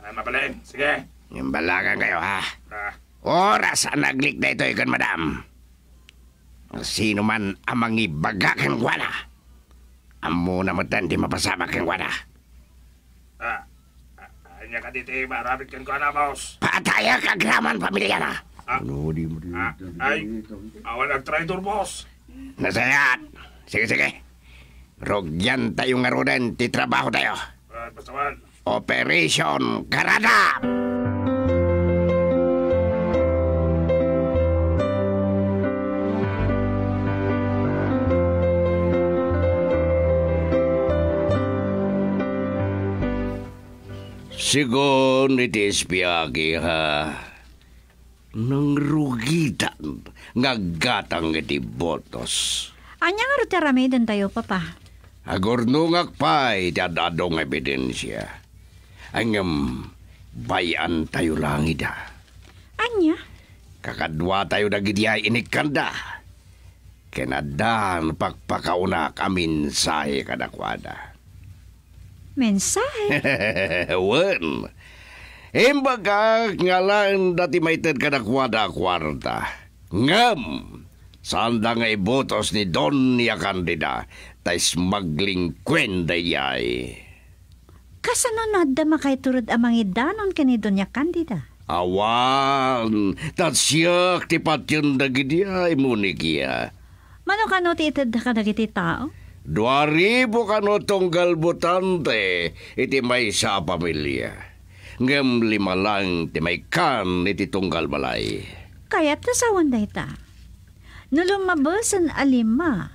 ay, mabalin. Sige. Imbalagankayo, ha? Ah. Oras a naglik daytoy ken madam. Sino man a mangibaga kenkuana, ammona metten ti mapasamak kenkuana. Ah, ah, ania kadi ti maaramid kenkuana, boss? Patayak agraman pamiliana. Ah, Ano di mo rin ah, ay, awan agtraidor, boss. Nasayaat. Sige, sige. Rugiantayo ngaruden ti trabahotayo. Ah, basta man. Operation Karadap! Sigun iti espiaki, ha? Nangrugitan nga aggatang iti botos. Ania ngarud ti aramidentayo, Papa? Agurnongak pay ti ad-adu nga ebidensia. Ngem, bay-antayo laeng ida. Ania? Kakaduatayo dagidiay inikkanda. Ken addan pakpakaunak a mensahe kadakuada. Mensahe? Wen, imbagak nga alaenda ti maited kadakuada a kuarta. Ngem, saanda nga ibutos ni Doña Candida, ta smuggling queen daydiay. Kasano no adda makaiturod a mangidanon ken ni Doña Candida? Awan, ta siak ti patien dagidiay, Monikia. Mano kano ti itedda kadagiti tao? Dua ribu kano tunggal botante iti maysa a pamilia. Ngem lima lang ti maikkan iti tunggal balay. Kayat ta sawen dayta. No lumabesen a lima,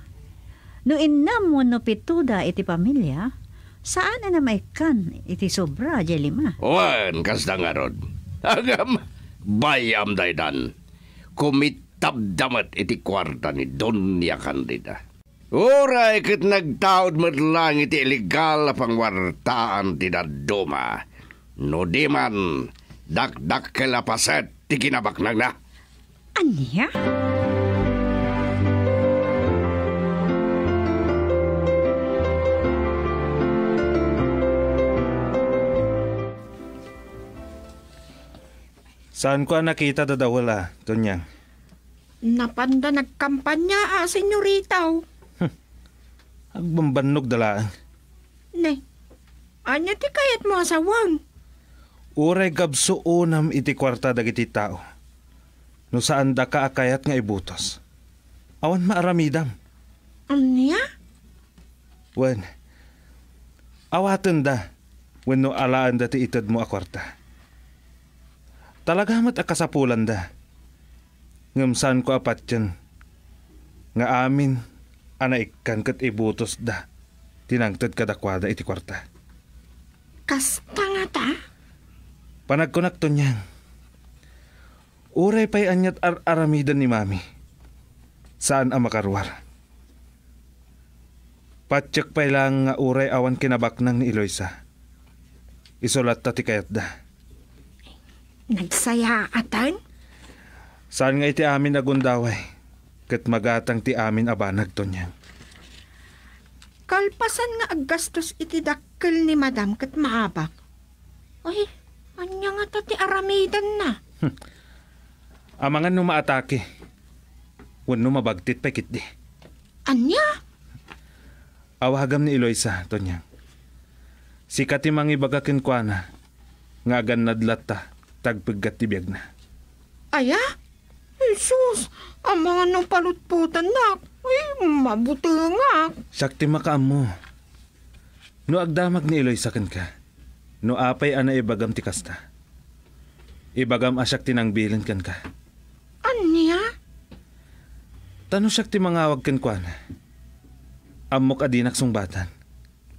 no innem wenno pitoda iti pamilia, Saan a namaikkan iti sobra, diay lima? Wen, kasta ngarud. Agam, bay-am daytan. Kumitabda met iti kuarta ni Doña Candida. Uray ket nagtaud met laeng iti illegal a pangwartaan ti dadduma. No di man, dakdakkel a paset ti kinabaknangna. Ania? Saanko a nakita dadawel a, Tonyang. Napanda nagkampania a, senyorita. Hmm. Agbambannogda laeng. Ne, ania ti kayatmo a sawen? Uray gabsu unam iti kuarta dagiti tao. No saandaka a kayat nga ibutos, awan maaramidam. Ania? Wen, awatenda wenno alaenda ti itedmo a kuarta. Talaga met a kasapulanda. Ngem saanko a patien nga amin a naikkan ket ibutosda ti nangted kadakuada iti kuarta. Kasta ngata? Panagkunak, Tonyang, uray pay aniat ar-aramiden ni Mami, saan a makaruar. Patiek pay laeng nga uray awan kinabaknang ni Eloisa, isu latta ti kayatda. Nagsayaatan? Saan nga iti amin a gundaway ket magatang ti amin a banag, Tonyang. Kalpasan nga aggastos iti dakkel ni Madam ket maabak. Ay, ania ngata ti aramidenna? Hmm. Amangan no maatake wenno mabagtit pay ketdi. Ania? Awagam ni Eloisa, Tonyang. Sika ti mangibaga kenkuana nga agannad latta ti agpeggat ti biagna. Aya? Jesus, amangan no palutpotannak. Ay, mabutengak. Siak ti makaammo. No agdamag ni Eloisa kenka, no apay a naibagam ti kasta, ibagam a siak ti nangbilin kenka. Ania? Ta no siak ti mangawag kenkuana, ammok a dinak sungbatan.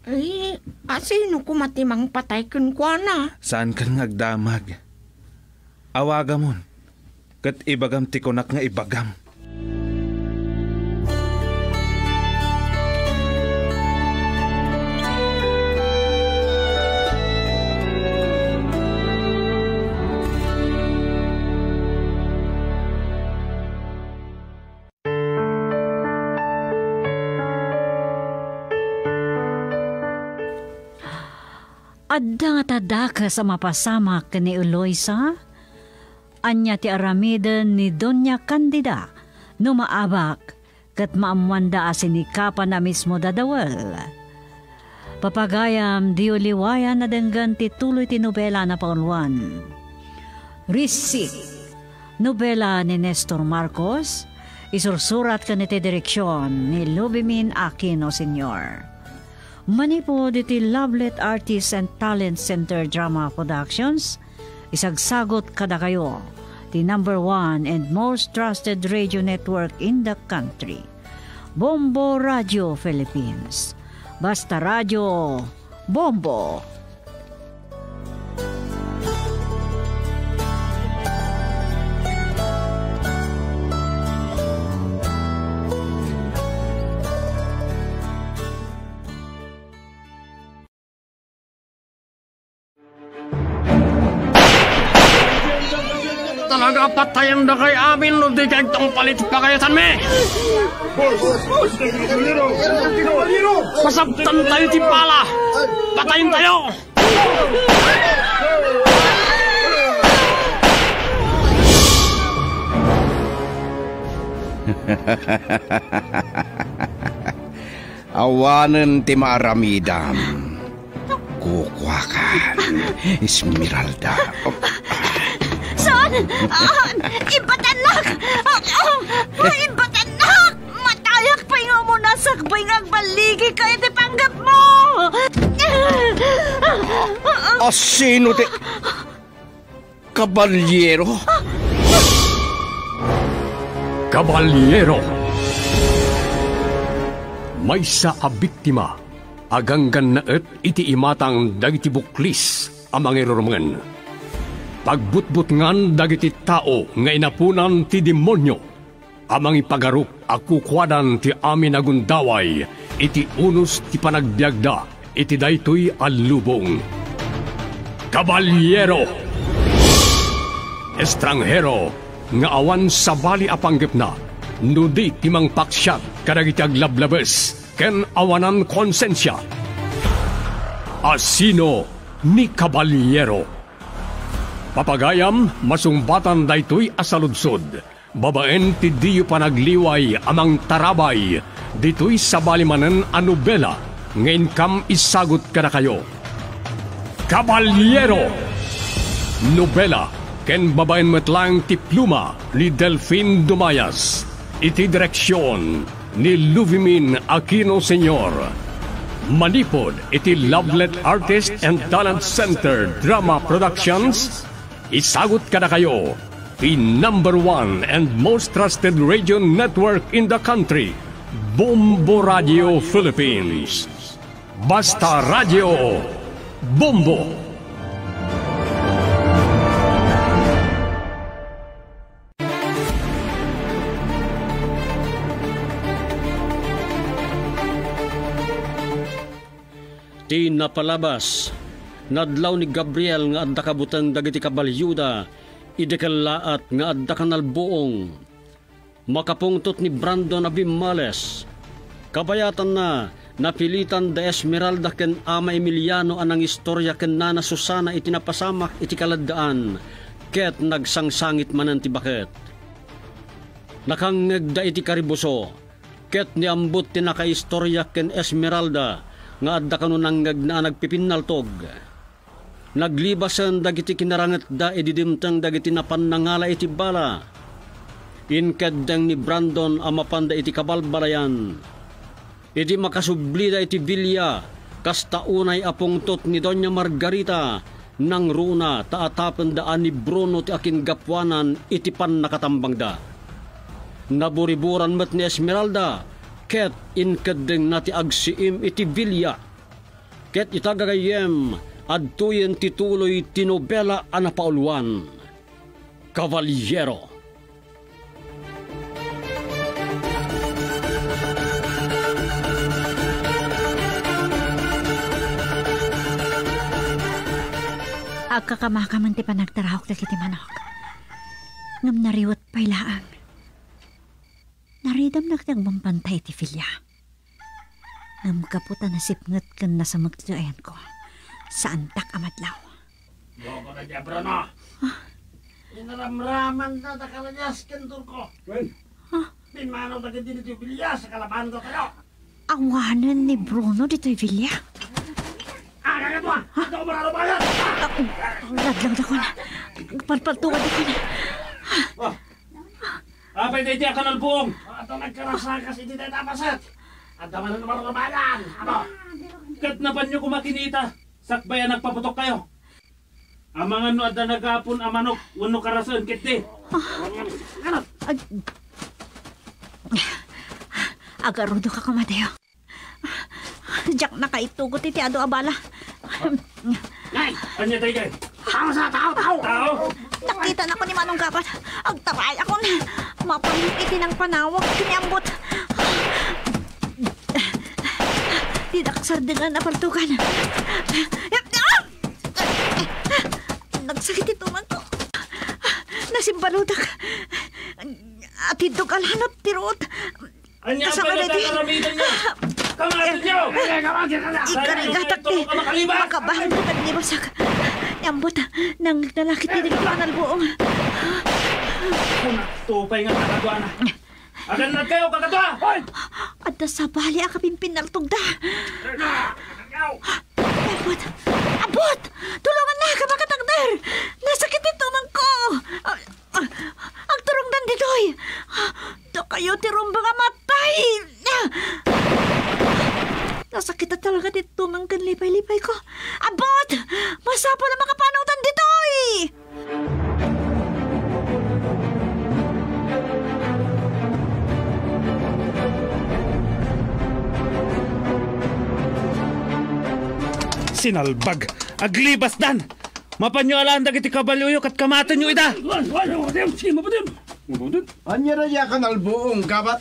Ay, a sino koma ti mangpatay kenkuana? Saankan nga agdamag. Awagamon, ket ibagam ti kunak nga ibagam. Adda ngata dakes a mapasamak ken ni Eloisa? Ania ti aramiden ni Doña Candida no maabak ket maammoanda a sinikapan a mismo dadawel? Papagayam, diyo liwayan a denggen ti tuloy ti nobela a napauluan. Risik, nobela ni Nestor Marcos, isursurat ken iti direksion ni Lubimin Aquino Senior. Manipud iti Lovelet Artists and Talent Center Drama Productions, isagsagut kadakayo ti number one and most trusted radio network in the country, Bombo Radio Philippines. Basta Radio, Bombo! Talaga, patayen dakay amin no di kay tungpal iti pagayatanmi! Pasabtan tayo ti pala! Patayen tayo! Awanen ti maaramidam. Kukuakan, Esmeralda. Saan? Ah, ibatannak! Ah, ah, ibatannak! Matayak pay nga umuna sakbay nga agballigika iti panggepmo! Asino ti Kabaliero? Kabaliero. Maysa a biktima Aganggannaet iti imatang dagiti buklis a mangirurumen. Pagbutbutngan dagiti tao nga inaponan ti demonio a mangipagarup a kukuadan ti amin a gundaway iti unos ti panagbiagda iti daytoy a lubong. Kabalyero! Estranghero nga awan sabali a panggepna, no di ti mangpaksiat kadagiti aglablabes ken awanan konsensia. Asino ni Kabalyero? Papagayam, masungbatan daytoy a saludsod babaen ti diyo panagliway a mangtarabay ditoy sabali manen a nobela nga inkam isagut kadakayo. Kabalyero! Nobela ken babaen met laeng ti pluma ni Delfin Dumayas, iti direksion ni Luvimin Aquino Senior. Manipud iti Lovelet Artist and Talent Center Drama Productions, isagut kadakayo ti number one and most trusted radio network in the country, Bombo Radio Philippines. Basta Radio Bombo. Ti napalabas, nadlaw ni Gabriel nga adda kabuteng dagiti kabalioda idi kellaat nga adda kanalbuong. Makapungtot ni Brandon a bimmales. Kabayatanna, napilitan da Esmeralda ken Ama Emiliano a nangistoria ken Nana Susana iti napasamak iti kaladdaan, ket nagsangsangit manen ti baket. Nakangngegda iti karibuso, ket ni Ambot ti nakaistoria ken Esmeralda nga adda kano nangngegna a nagpipinnaltog. Naglibasen dagiti kinarangetda idi dimteng dagiti napan nangala iti bala. Inkeddeng ni Brandon a mapanda iti kabalbalayan. Idi makasublida iti bilia, kasta unay a pungtot ni Doña Margarita, nangruna ta atapenda a ni Bruno ti akingapuanan iti pannakatambangda. Naburiburan met ni Esmeralda, ket inkeddengna ti agsiim iti bilia. Ket ita, gagayyem, adtoyen ti tuloy ti nobela a napauluan, Kabalyero. Agkakamakaman ti panagtaraok dagiti manok. Ngem nariwet pay laeng. Naridamnak ti agbagbantay iti bilia. Ngem gapu ta nasipnget ken nasamek ti ayanko, saandak a madlaw. Dua ko na dia, Bruno. Ah. Inaramraman na da Karadyas ken Turko. Wen. Ah. Pimmanaw dagiti ditoy bilia sa kalabanan da tayo. Awanen ni Bruno ditoy bilia. Ah, kaya to, ah. Ha? Ito ko mararo bayad. Ah, oh, laglag da ko na. Palpaltukan da ko na. Ah. Apay daydi a kanalbuong? Adda nagkarasakas iti dayta a paset. Adda manen marrubayan. Ano? Ket napanyo koma kinita, sakbay a nagpaputok kayo. Amangan no adda nagapon a manok wenno karasen ketdi. Ano? Ag-, agarudo ka, kumadeo. Diak nakaitugot iti adu a bala. Nay, ania daydiay? Tao sa, tao, tao! Tao? Nakita na ko ni Manong Gabat. Agtaray akon. Mapanit iti nangpanawag iti ni Ambot. Dinak sardengan a paltukan. Nagsakit ito man ko. Nasimbaludak. Atiddog a lanat ti ruot. Ania pay nagkakaramidan niya? Kamaton niyo! Ikarigatak ti makabahan ti pagnibasak. Ambot, nangtalakit ti dagiti panalbuong. Kunakto pay nga kakaduana. Agannad kayo, kakadua! Adda sabali a kapinpinnaltogda. Ambot! Ambot! Tulongannaka, makatakder! Nasakit ti tumangko! Ah, agturongdan ditoy! Dakayo ti rumbeng a matay! Nasakit a talaga ti tumang ken lipay-lipayko. Ambot! Masapul a makapanawdan ditoy! Sinalbag! Aglibasdan! Mapanyo alaen dagiti kabalioyo ket kamatenyo ida! Ania daydiay a kanalbuong, gabat?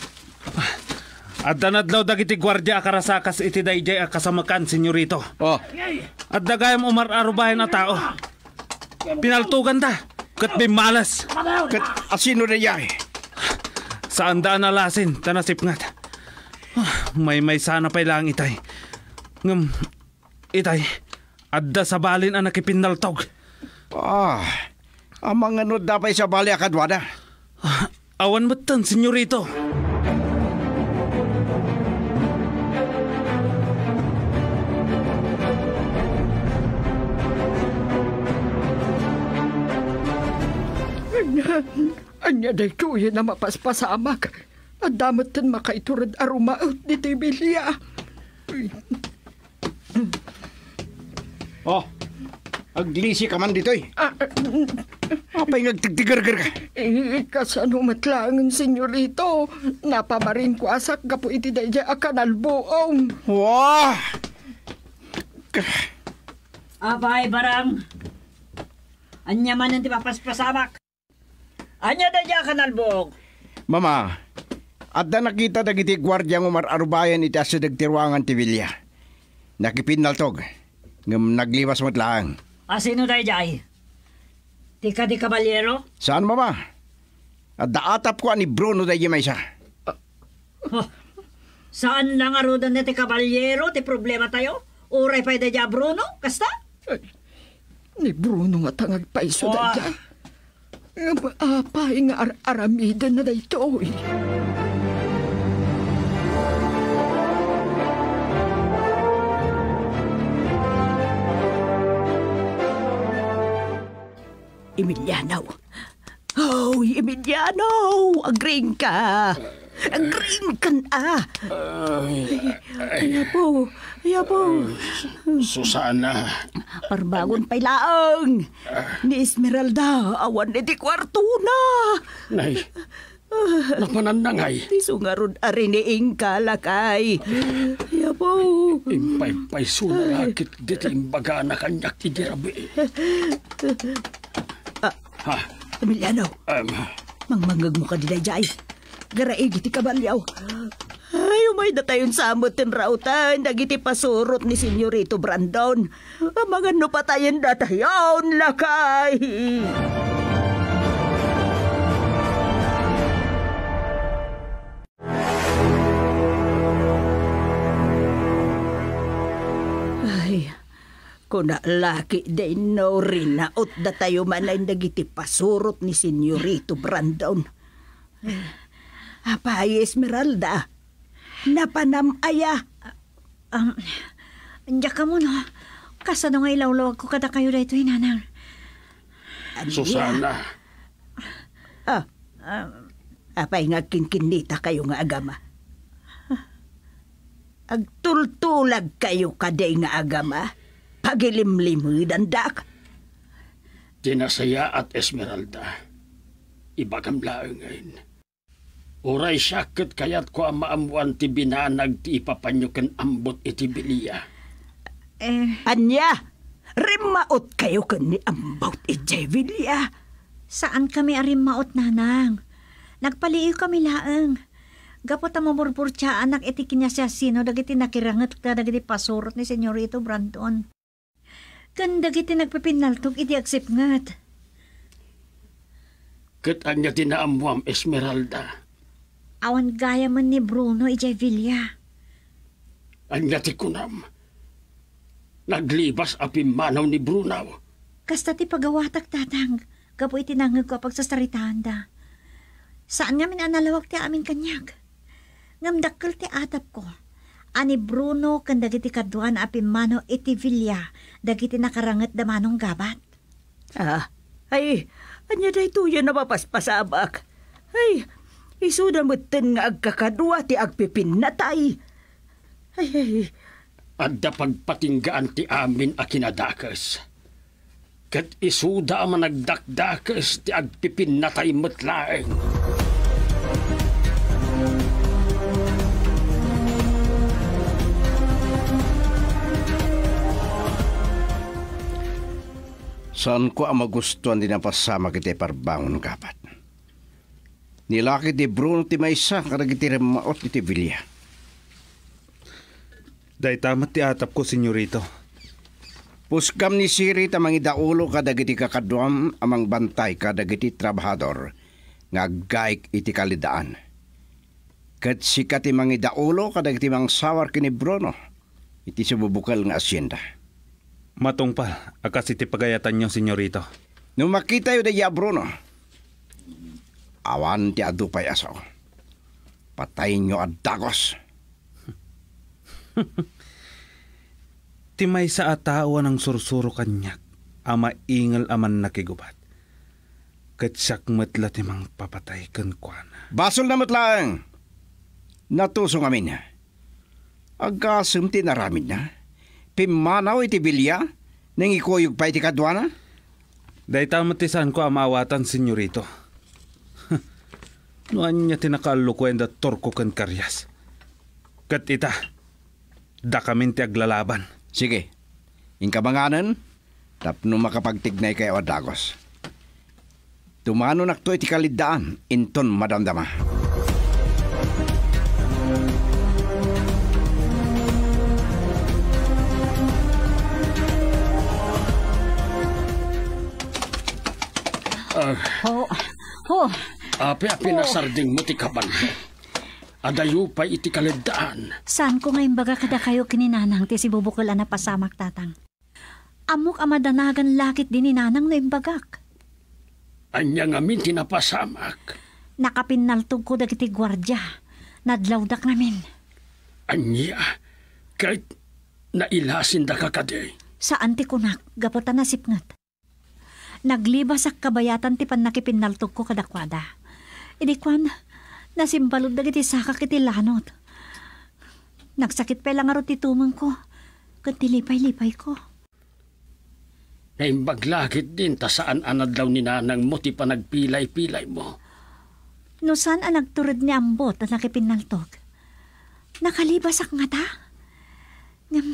Adda nadlaw dagiti guardia a karasakas iti daydiay a kasamekan, senyorito. Oh. Adda gayam umar-arubayan a tao. Pinaltoganda ket bimmales. Ket asino daydiay? Saanda a nalasin ta nasipnget. Ah, maymaysa pay laeng itay. Ngem, itay, adda sabalin a nakipinnaltog. Ah, amangan no adda pay sabali a kaduada? Ah, awan metten, senyorito. Ania, ania daytoyen a mapaspasamak? Adda metten makaitured a rumaut ditoy bilia. Oh, aglisika man ditoy. Ah, ah, Apay nga agtigtigergerka? Eh, kasano met laengen, senyorito? Napamarinkuasak gapu iti daydiay a kanalbuong. Wah! Apay, Barang. Ania manen ti mapaspasamak? Ania daydiay a kanalbuong? Mama, adda nakita dagiti guardia nga umar-arubayan iti asideg ti ruangan ti bilia. Nakipinnaltog, ngem naglibas met laeng. Asino daydiay? Ti kadi kabaliero? Saan, Mama. Adda atapko a ni Bruno daydiay maysa. Huh. Saan la ngaruden ti kabaliero ti problematayo? Uray pay daydiay a Bruno? Kasta? Ay, ni Bruno ngata nga agpayso daydiay. Apay nga ar-aramidenna daytoy? Emiliano. Oy, Emiliano! Agriingka! Agriingkan a! Ay, ay, ay, apo! Ay, apo! Susana. Parbangon pay laeng! Ni Esmeralda, awan iti kuartona! Nay, napananna ngay? Ti sungarud a riniingka, lakay. Ay, apo! Impaypaysona la ket dita imbagana kaniak idi rabii. Ah, Ha? Emiliano. Em. Mangmangngegmo kadi daydiay. Garaigi ti kabalio. Ay, umaydatayon sa met ti rauten dagiti pasurot ni Senyorito Brandon. Amangan no patayendatayon, lakay. Ay, kuna la ketdi no rinautdatayo manen dagiti pasurot ni Senyorito Brandon. Apay, Esmeralda? Napanam aya? Um, diak ammo no kasano nga ilawlawagko kadakayo daytoy, nanang. Ania? Susana. Ah, ah, apay nga agkinkinnitakayo nga agama? Agtultulagkayo kadi nga agama? Pagilimlimedandak? Ti nasayaat, Esmeralda, ibagam laengen. Uray siak ket kayatko a maammoan ti binanag ti ipapanyo ken Ambot iti bilia. Eh. Ania? Rimmautkayo ken ni Ambot idiay bilia? Saankami a rimmaut, nanang. Nagpaliiwkami laeng. Gapu ta mamurpurtiaanak iti kiniasiasino dagiti nakiranget kadagiti pasurot ni Senyorito Brandon. Ken dagiti nagpipinnaltog iti agsipnget. Ket ania ti naammoam, Esmeralda? Awan gayamen ni Bruno idiay bilia. Ania ti kunam? Naglibas a pimmanaw ni Bruno? Kasta ti pagawatak, tatang, gapu iti nangngegko a pagsasaritaanda. Saan ngamin a nalawag ti amin kaniak. Ngem dakkel ti atapko a ni Bruno ken dagiti kaduana a pimmanaw iti bilia dagiti nakarangetda manong gabat. Ah, ay, ania daytoyen a mapaspasamak? Ay, isuda metten nga agkakadua ti agpipinnatay. Ay, ay. Adda pagpatinggaan ti amin a kinadakes. Ket isuda a managdakdakes ti agpipinnatay met laeng. Saanko a magustuan ti napasamak iti parbangon, Gabat. Ni laki ni Bruno ti maysa kadagiti remmaot iti bilia. Dayta met ti atapko, Senyorito. Puskam ni Siri ta mangidaulo kadagiti kakaduam a mangbantay kadagiti trabahador nga aggaik iti kaleddaan. Ket sika ti mangidaulo kadagiti mangsawar ken ni Bruno iti sububukel nga asienda. Matungpal a kas iti pagayatanyo, Senyorito. No makitayo daydi a Bruno, awan ti adu pay a sao. Patayyo a dagus. Ti maysa a tao a nangsursuro kaniak a maingel a mannakigubat, ket siak met la ti mangpapatay kenkuana. Basolna met laeng. Natuso ngamin. Agasem ti inaramidna. Pimmanaw iti bilia, nangikuyog pay ti kaduana. Dayta met ti saanko a maawatan, Senyorito. No ania ti nakaallukoen da Turco ken Karias. Ket ita, dakamin ti aglalaban. Sige, inka manganen tapno makapagtignaykayo a dagus. Tumanonakto iti kaleddaan inton madamdama. Ah, Oh, oh. Api a pinasardingmo ti kabanmo. Adayo pay iti kaleddaan. Saanko nga imbaga kadakayo ken ni Nanang ti sibubukel a napasamak, Tatang. Ammok a madanagan la ketdi ni Nanang no imbagak. Ania ngamin ti napasamak? Nakapinnaltogko dagiti guardia. Nadlawdak ngamin. Ania? Ket nailasindaka kadi? Saan ti kunak, gapu ta nasipnget. Naglibasak kabayatan ti pannakipinnaltogko kadakuada. Idi kuan, nasimbalud dagiti sakak iti lanot. Nagsakit pay la ngarud ti tumengko ken ti lipay-lipayko. Naimbag la ketdin ta saan a nadlaw ni nanangmo ti panagpilay-pilaymo. No saan a nagtured ni Ambot a nakipinnaltog, nakalibasak ngata? Ngem,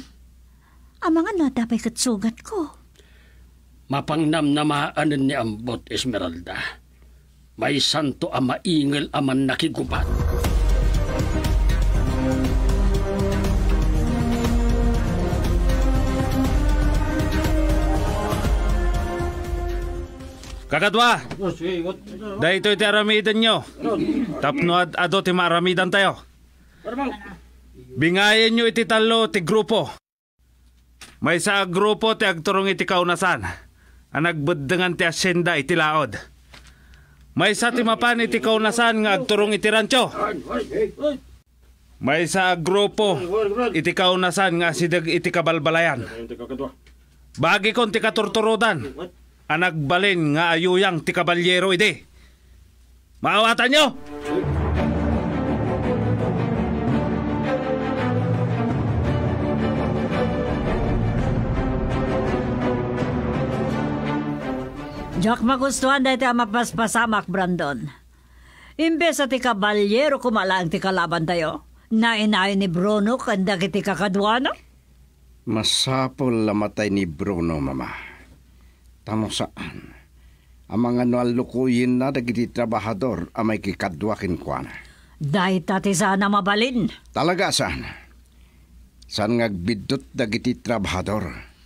amangan no adda pay ket sugatko. Mapangnamnamaanen ni Ambot, Esmeralda. Maysanto a maingel a mannakigubat. Kakadua, daytoy ti aramidenyo. Tapno ad-adu ti maaramidantayo. Bingayenyo iti tallo ti grupo. Maysa a grupo ti agturong iti kaunasan a nagbeddengan ti asienda iti laod. Maysa ti mapan iti kaunasan nga agturong iti rancho. Maysa a grupo iti kaunasan nga asideg iti kabalbalayan. Bagikon ti katurturodan a nagbalin nga ayuyang ti kabalyero idi. Maawatanyo! Diak magustuhan daytoy a mapaspasamak, Brandon. Imbes a ti kabalyero koma laeng ti kalabantayo, nainayon ni Bruno ken dagiti kakaduana. Masapul a matay ni Bruno, Mama. Ta no saan, amangan no allukoyenna dagiti trabahador a maikikadua kenkuana. Dayta ti saan a mabalin. Talaga a saan. Saan nga agbiddut dagiti trabahador.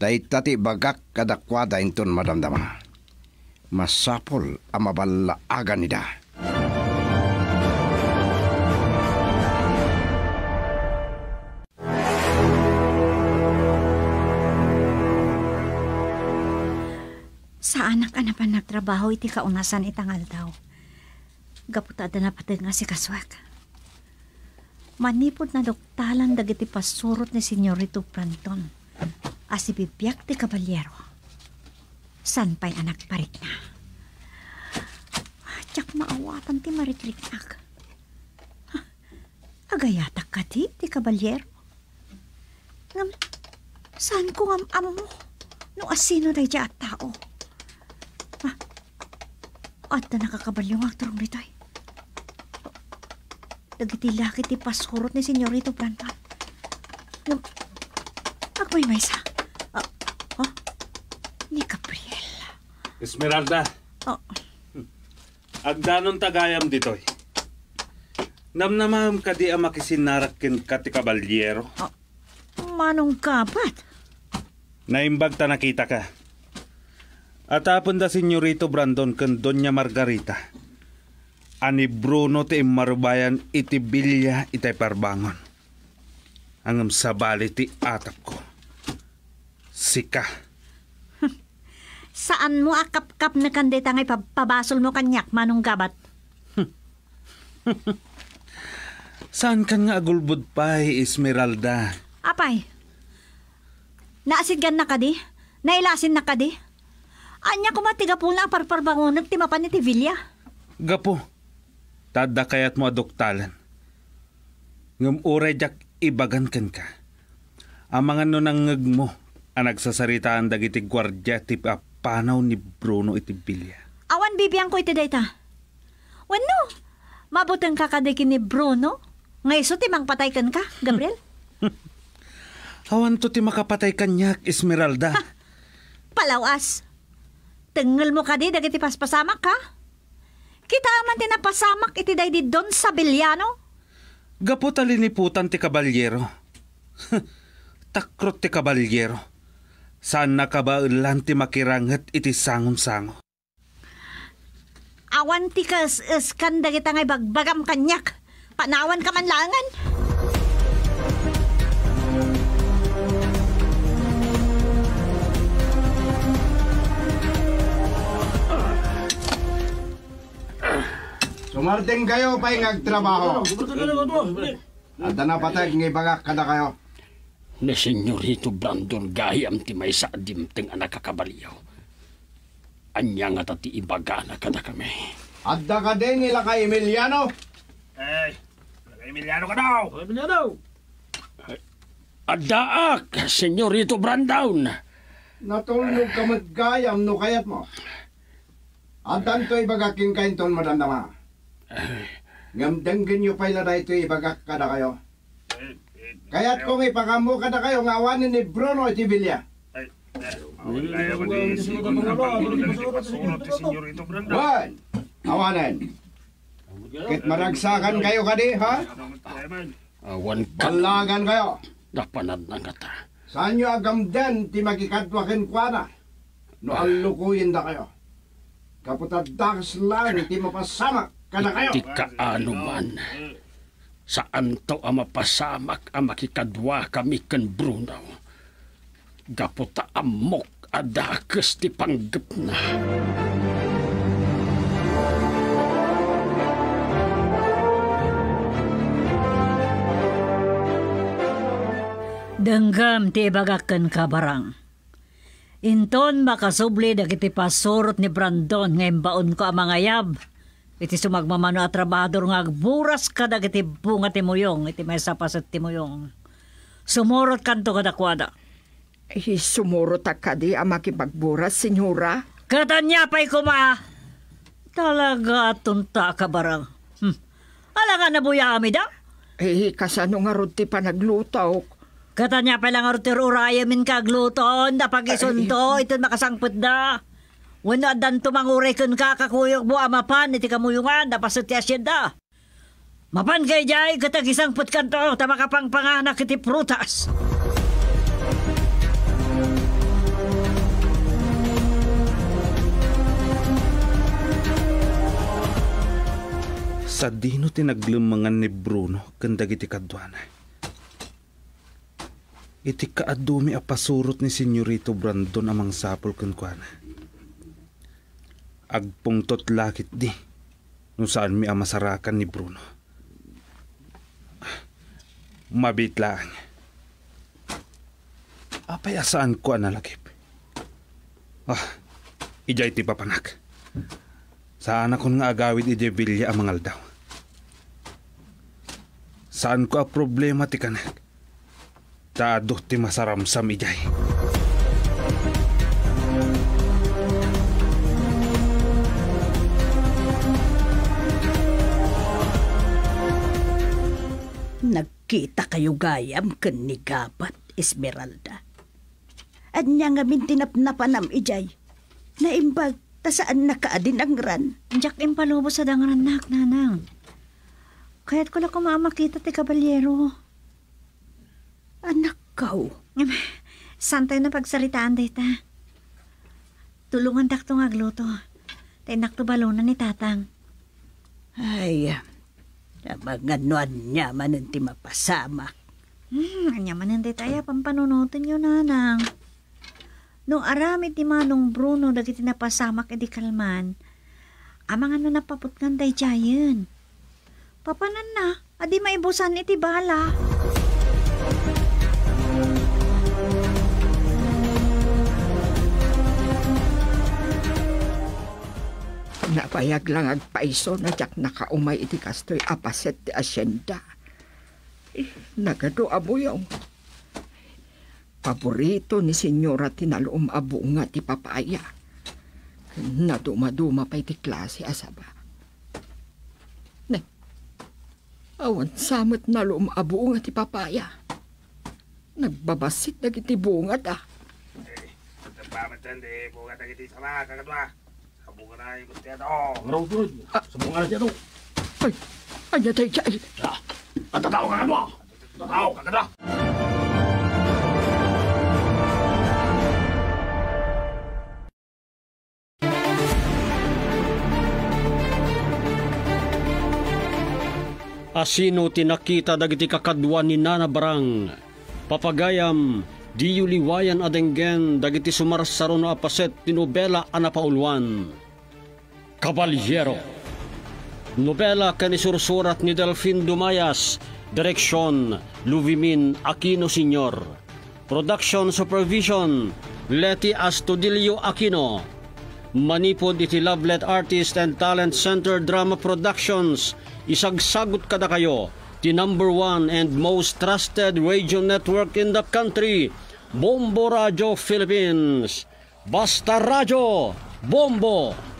Dayta ti ibagak kadakuada inton madamdama. Masapul a maballaagan ida. Saanak a napan nagtrabaho iti kaunasan ita nga aldaw. Gapu ta adda napateg nga asikasuak. Manipud naduktalan dagiti pasurot ni Senyorito Brandon a sibibiag ti kabalyero, saan pay a nagparikna. Diak maawatan ti marikriknak. Agayatak kadi ti kabalyero? Ngem, saanko nga am-ammo no asino daydiay a tao. Ah, adda nakakabalio nga agturong ditoy. Dagiti laki ti pasurot ni Senyorito Brandon. Ngem, agmaymaysa. Ah, ah, ni Esmeralda. Oh. Agdanonta gayam ditoy. Namnamaem kadi a makisinnarak kenka ti kabalyero? Oh. Manong kapat? Naimbag ta nakitaka. Atapenda Senyorito Brandon ken Doña Margarita a ni Bruno ti immarubayan iti bilia itay parbangon. Ngem sabali ti atapko. Sika. Saanmo a kapkapnekan dayta nga ipab-, pabasolmo kaniak, Manong Gabat? Saankan nga agulbod pay, Esmeralda? Apay, naasitgannak kadi? Nailasinnak kadi? Ania koma ti gapuna a parparbangonek ti mapan iti bilia? Gapu, ta adda kayatmo a duktalen. Ngem uray diak ibagan kenka, amangan no nangngegmo a nagsasaritaan dagiti guardia ti papanaw ni Bruno iti bilia. Awan bibiangko iti dayta. Wenno, mabutengka kadi ken ni Bruno nga isu ti mangpatay kenka, Gabriel? Awanto ti makapatay kaniak, Esmeralda. Ha! Palaw-as! Tengngelmo kadi dagiti paspasamak, ha? Kitaem man ti napasamak iti daydi Don Sabeliano? Gapu ta liniputan ti kabalyero. Takrot ti kabalyero. Saanna kabaelan ti makiranget iti sangonsango. Awan ti kaes-eskan dagita nga ibagbagam kaniak. Panawanka man laengen. Sumartingkayo pay nga agtrabaho. Adda napateg nga ibagak kadakayo. Ni Senyorito Brandon gayam ti maysa a dimteng a nakakabalio. Ania ngata ti ibagana kadakami? Adda kadi ni Lakay Emiliano? Ay, Lakay Emiliano kadaw? Lakay Emiliano! Addaak, Senyorito Brandon. Natulnog ka met gayam no kayatmo. Addanto ibagak kenka inton madamdama. Ngem denggenyo pay la daytoy ibagak kadakayo. Kayatko nga ipakammo kadakayo nga awanen ni Bruno iti bilia. Wen, awanen. Ket maragsakankayo kadi, ha? Awan ka. Ballagankayo. Napanan na ngata. Saanyo a gamden ti makikadua kenkuana no allukoyendakayo. Gapu ta dakes laeng ti mapasamak kadakayo. Iti kaano man, saanto a mapasamak a makikaduakami ken Bruno. Gapu ta ammok a dakes ti panggepna. Denggem ti ibagak kenka, Barang. Inton makasubli dagiti pasurot ni Brandon nga imbaonko a mangayab iti sumagmamano a trabahador nga agburas kadagiti bunga ti muyong iti maysa a paset ti muyong, sumurotkanto kadakuada. Ay, sumurotak kadi a makipagburas, Senyora? Ket ania pay koma? Talaga, atonta a kabarang. Hmm. Ala nga nabuyaam ida? Eh, kasano ngarud ti panaglutok? Ket ania pay la ngarud ti ur-urayem inka agluto, no pagisunto, ay, iton makasangpetda? Wenno addanto manguray kenka, kakuyogmo a mapan iti kamuyongan a paset ti asienda? Mapanka idiay ket agisangpetkanto ta makapangpanganak iti prutas. Sadino ti naglemmengan ni Bruno ken dagiti kaduana? Iti kaadumi a pasurot ni Senyorito Brandon a mangsapul kenkuana. Agpungtot la ketdi no saanmi a masarakan ni Bruno. Mabiit laeng. Apay a saanko a nalagip? Ah, idiay ti papanak. Saanakon nga agawid idiay bilia a mangaldaw. Saanko a problema ti kanek. Ta adu ti masaramsam idiay. Nagkitakayo gayam ken ni Gabat, Esmeralda. Ania ngamin ti napnapanam idiay? Naimbag Ta saannaka a dinangran. Diak impalubos a dangrannak, nanang. Kayatko la koma a makita ti kabalyero. Anakkaw. Em, saantayo a pagsaritaan dayta. Tulongandakto nga agluto. Ta innakto balonen ni tatang. Ay, amangan no ania manen ti mapasamak. Hmm, ania manen dayta a pampanunotenyo, nanang? No aramid ni Manong Bruno dagiti napasamak idi kalman, amangan no napaputngan daydiayen. Papananna a di maibusan iti bala. Nabayag la nga agpayso no diak nakaumay iti kastoy a paset ti asienda. Nagadu a buyong. Paborito ni Senyora ti naluom a bunga ti papaya. Nadumaduma pay ti klase a saba. Ne, awan sa met naluom a bunga ti papaya. Nagbabassit dagiti bungada. Eh, ania met ti bunga dagiti saba, kakadua? Sabungan na yung tiyan, oh. Ang raw sunod. Ah. Sabungan na tiyan, oh. Ay, ania daydiay? Ah, ang tataw ka kadua. Tataw ka kadua. Asino ti nakita dagiti kakadua ni Nana Barang? Papagayam, diyo liwayan a denggen dagiti sumarsaruno a paset ti nobela a napauluan. Kabaliero. Nobela ken isursurat ni Delfin Dumayas, direksyon, Luvimin Aquino Senior. Production supervision, Leti Astudillo Aquino. Manipud iti Lovelet Artist and Talent Center Drama Productions, isagsagut kadakayo ti number one and most trusted radio network in the country, Bombo Radio Philippines. Basta Radio, Bombo!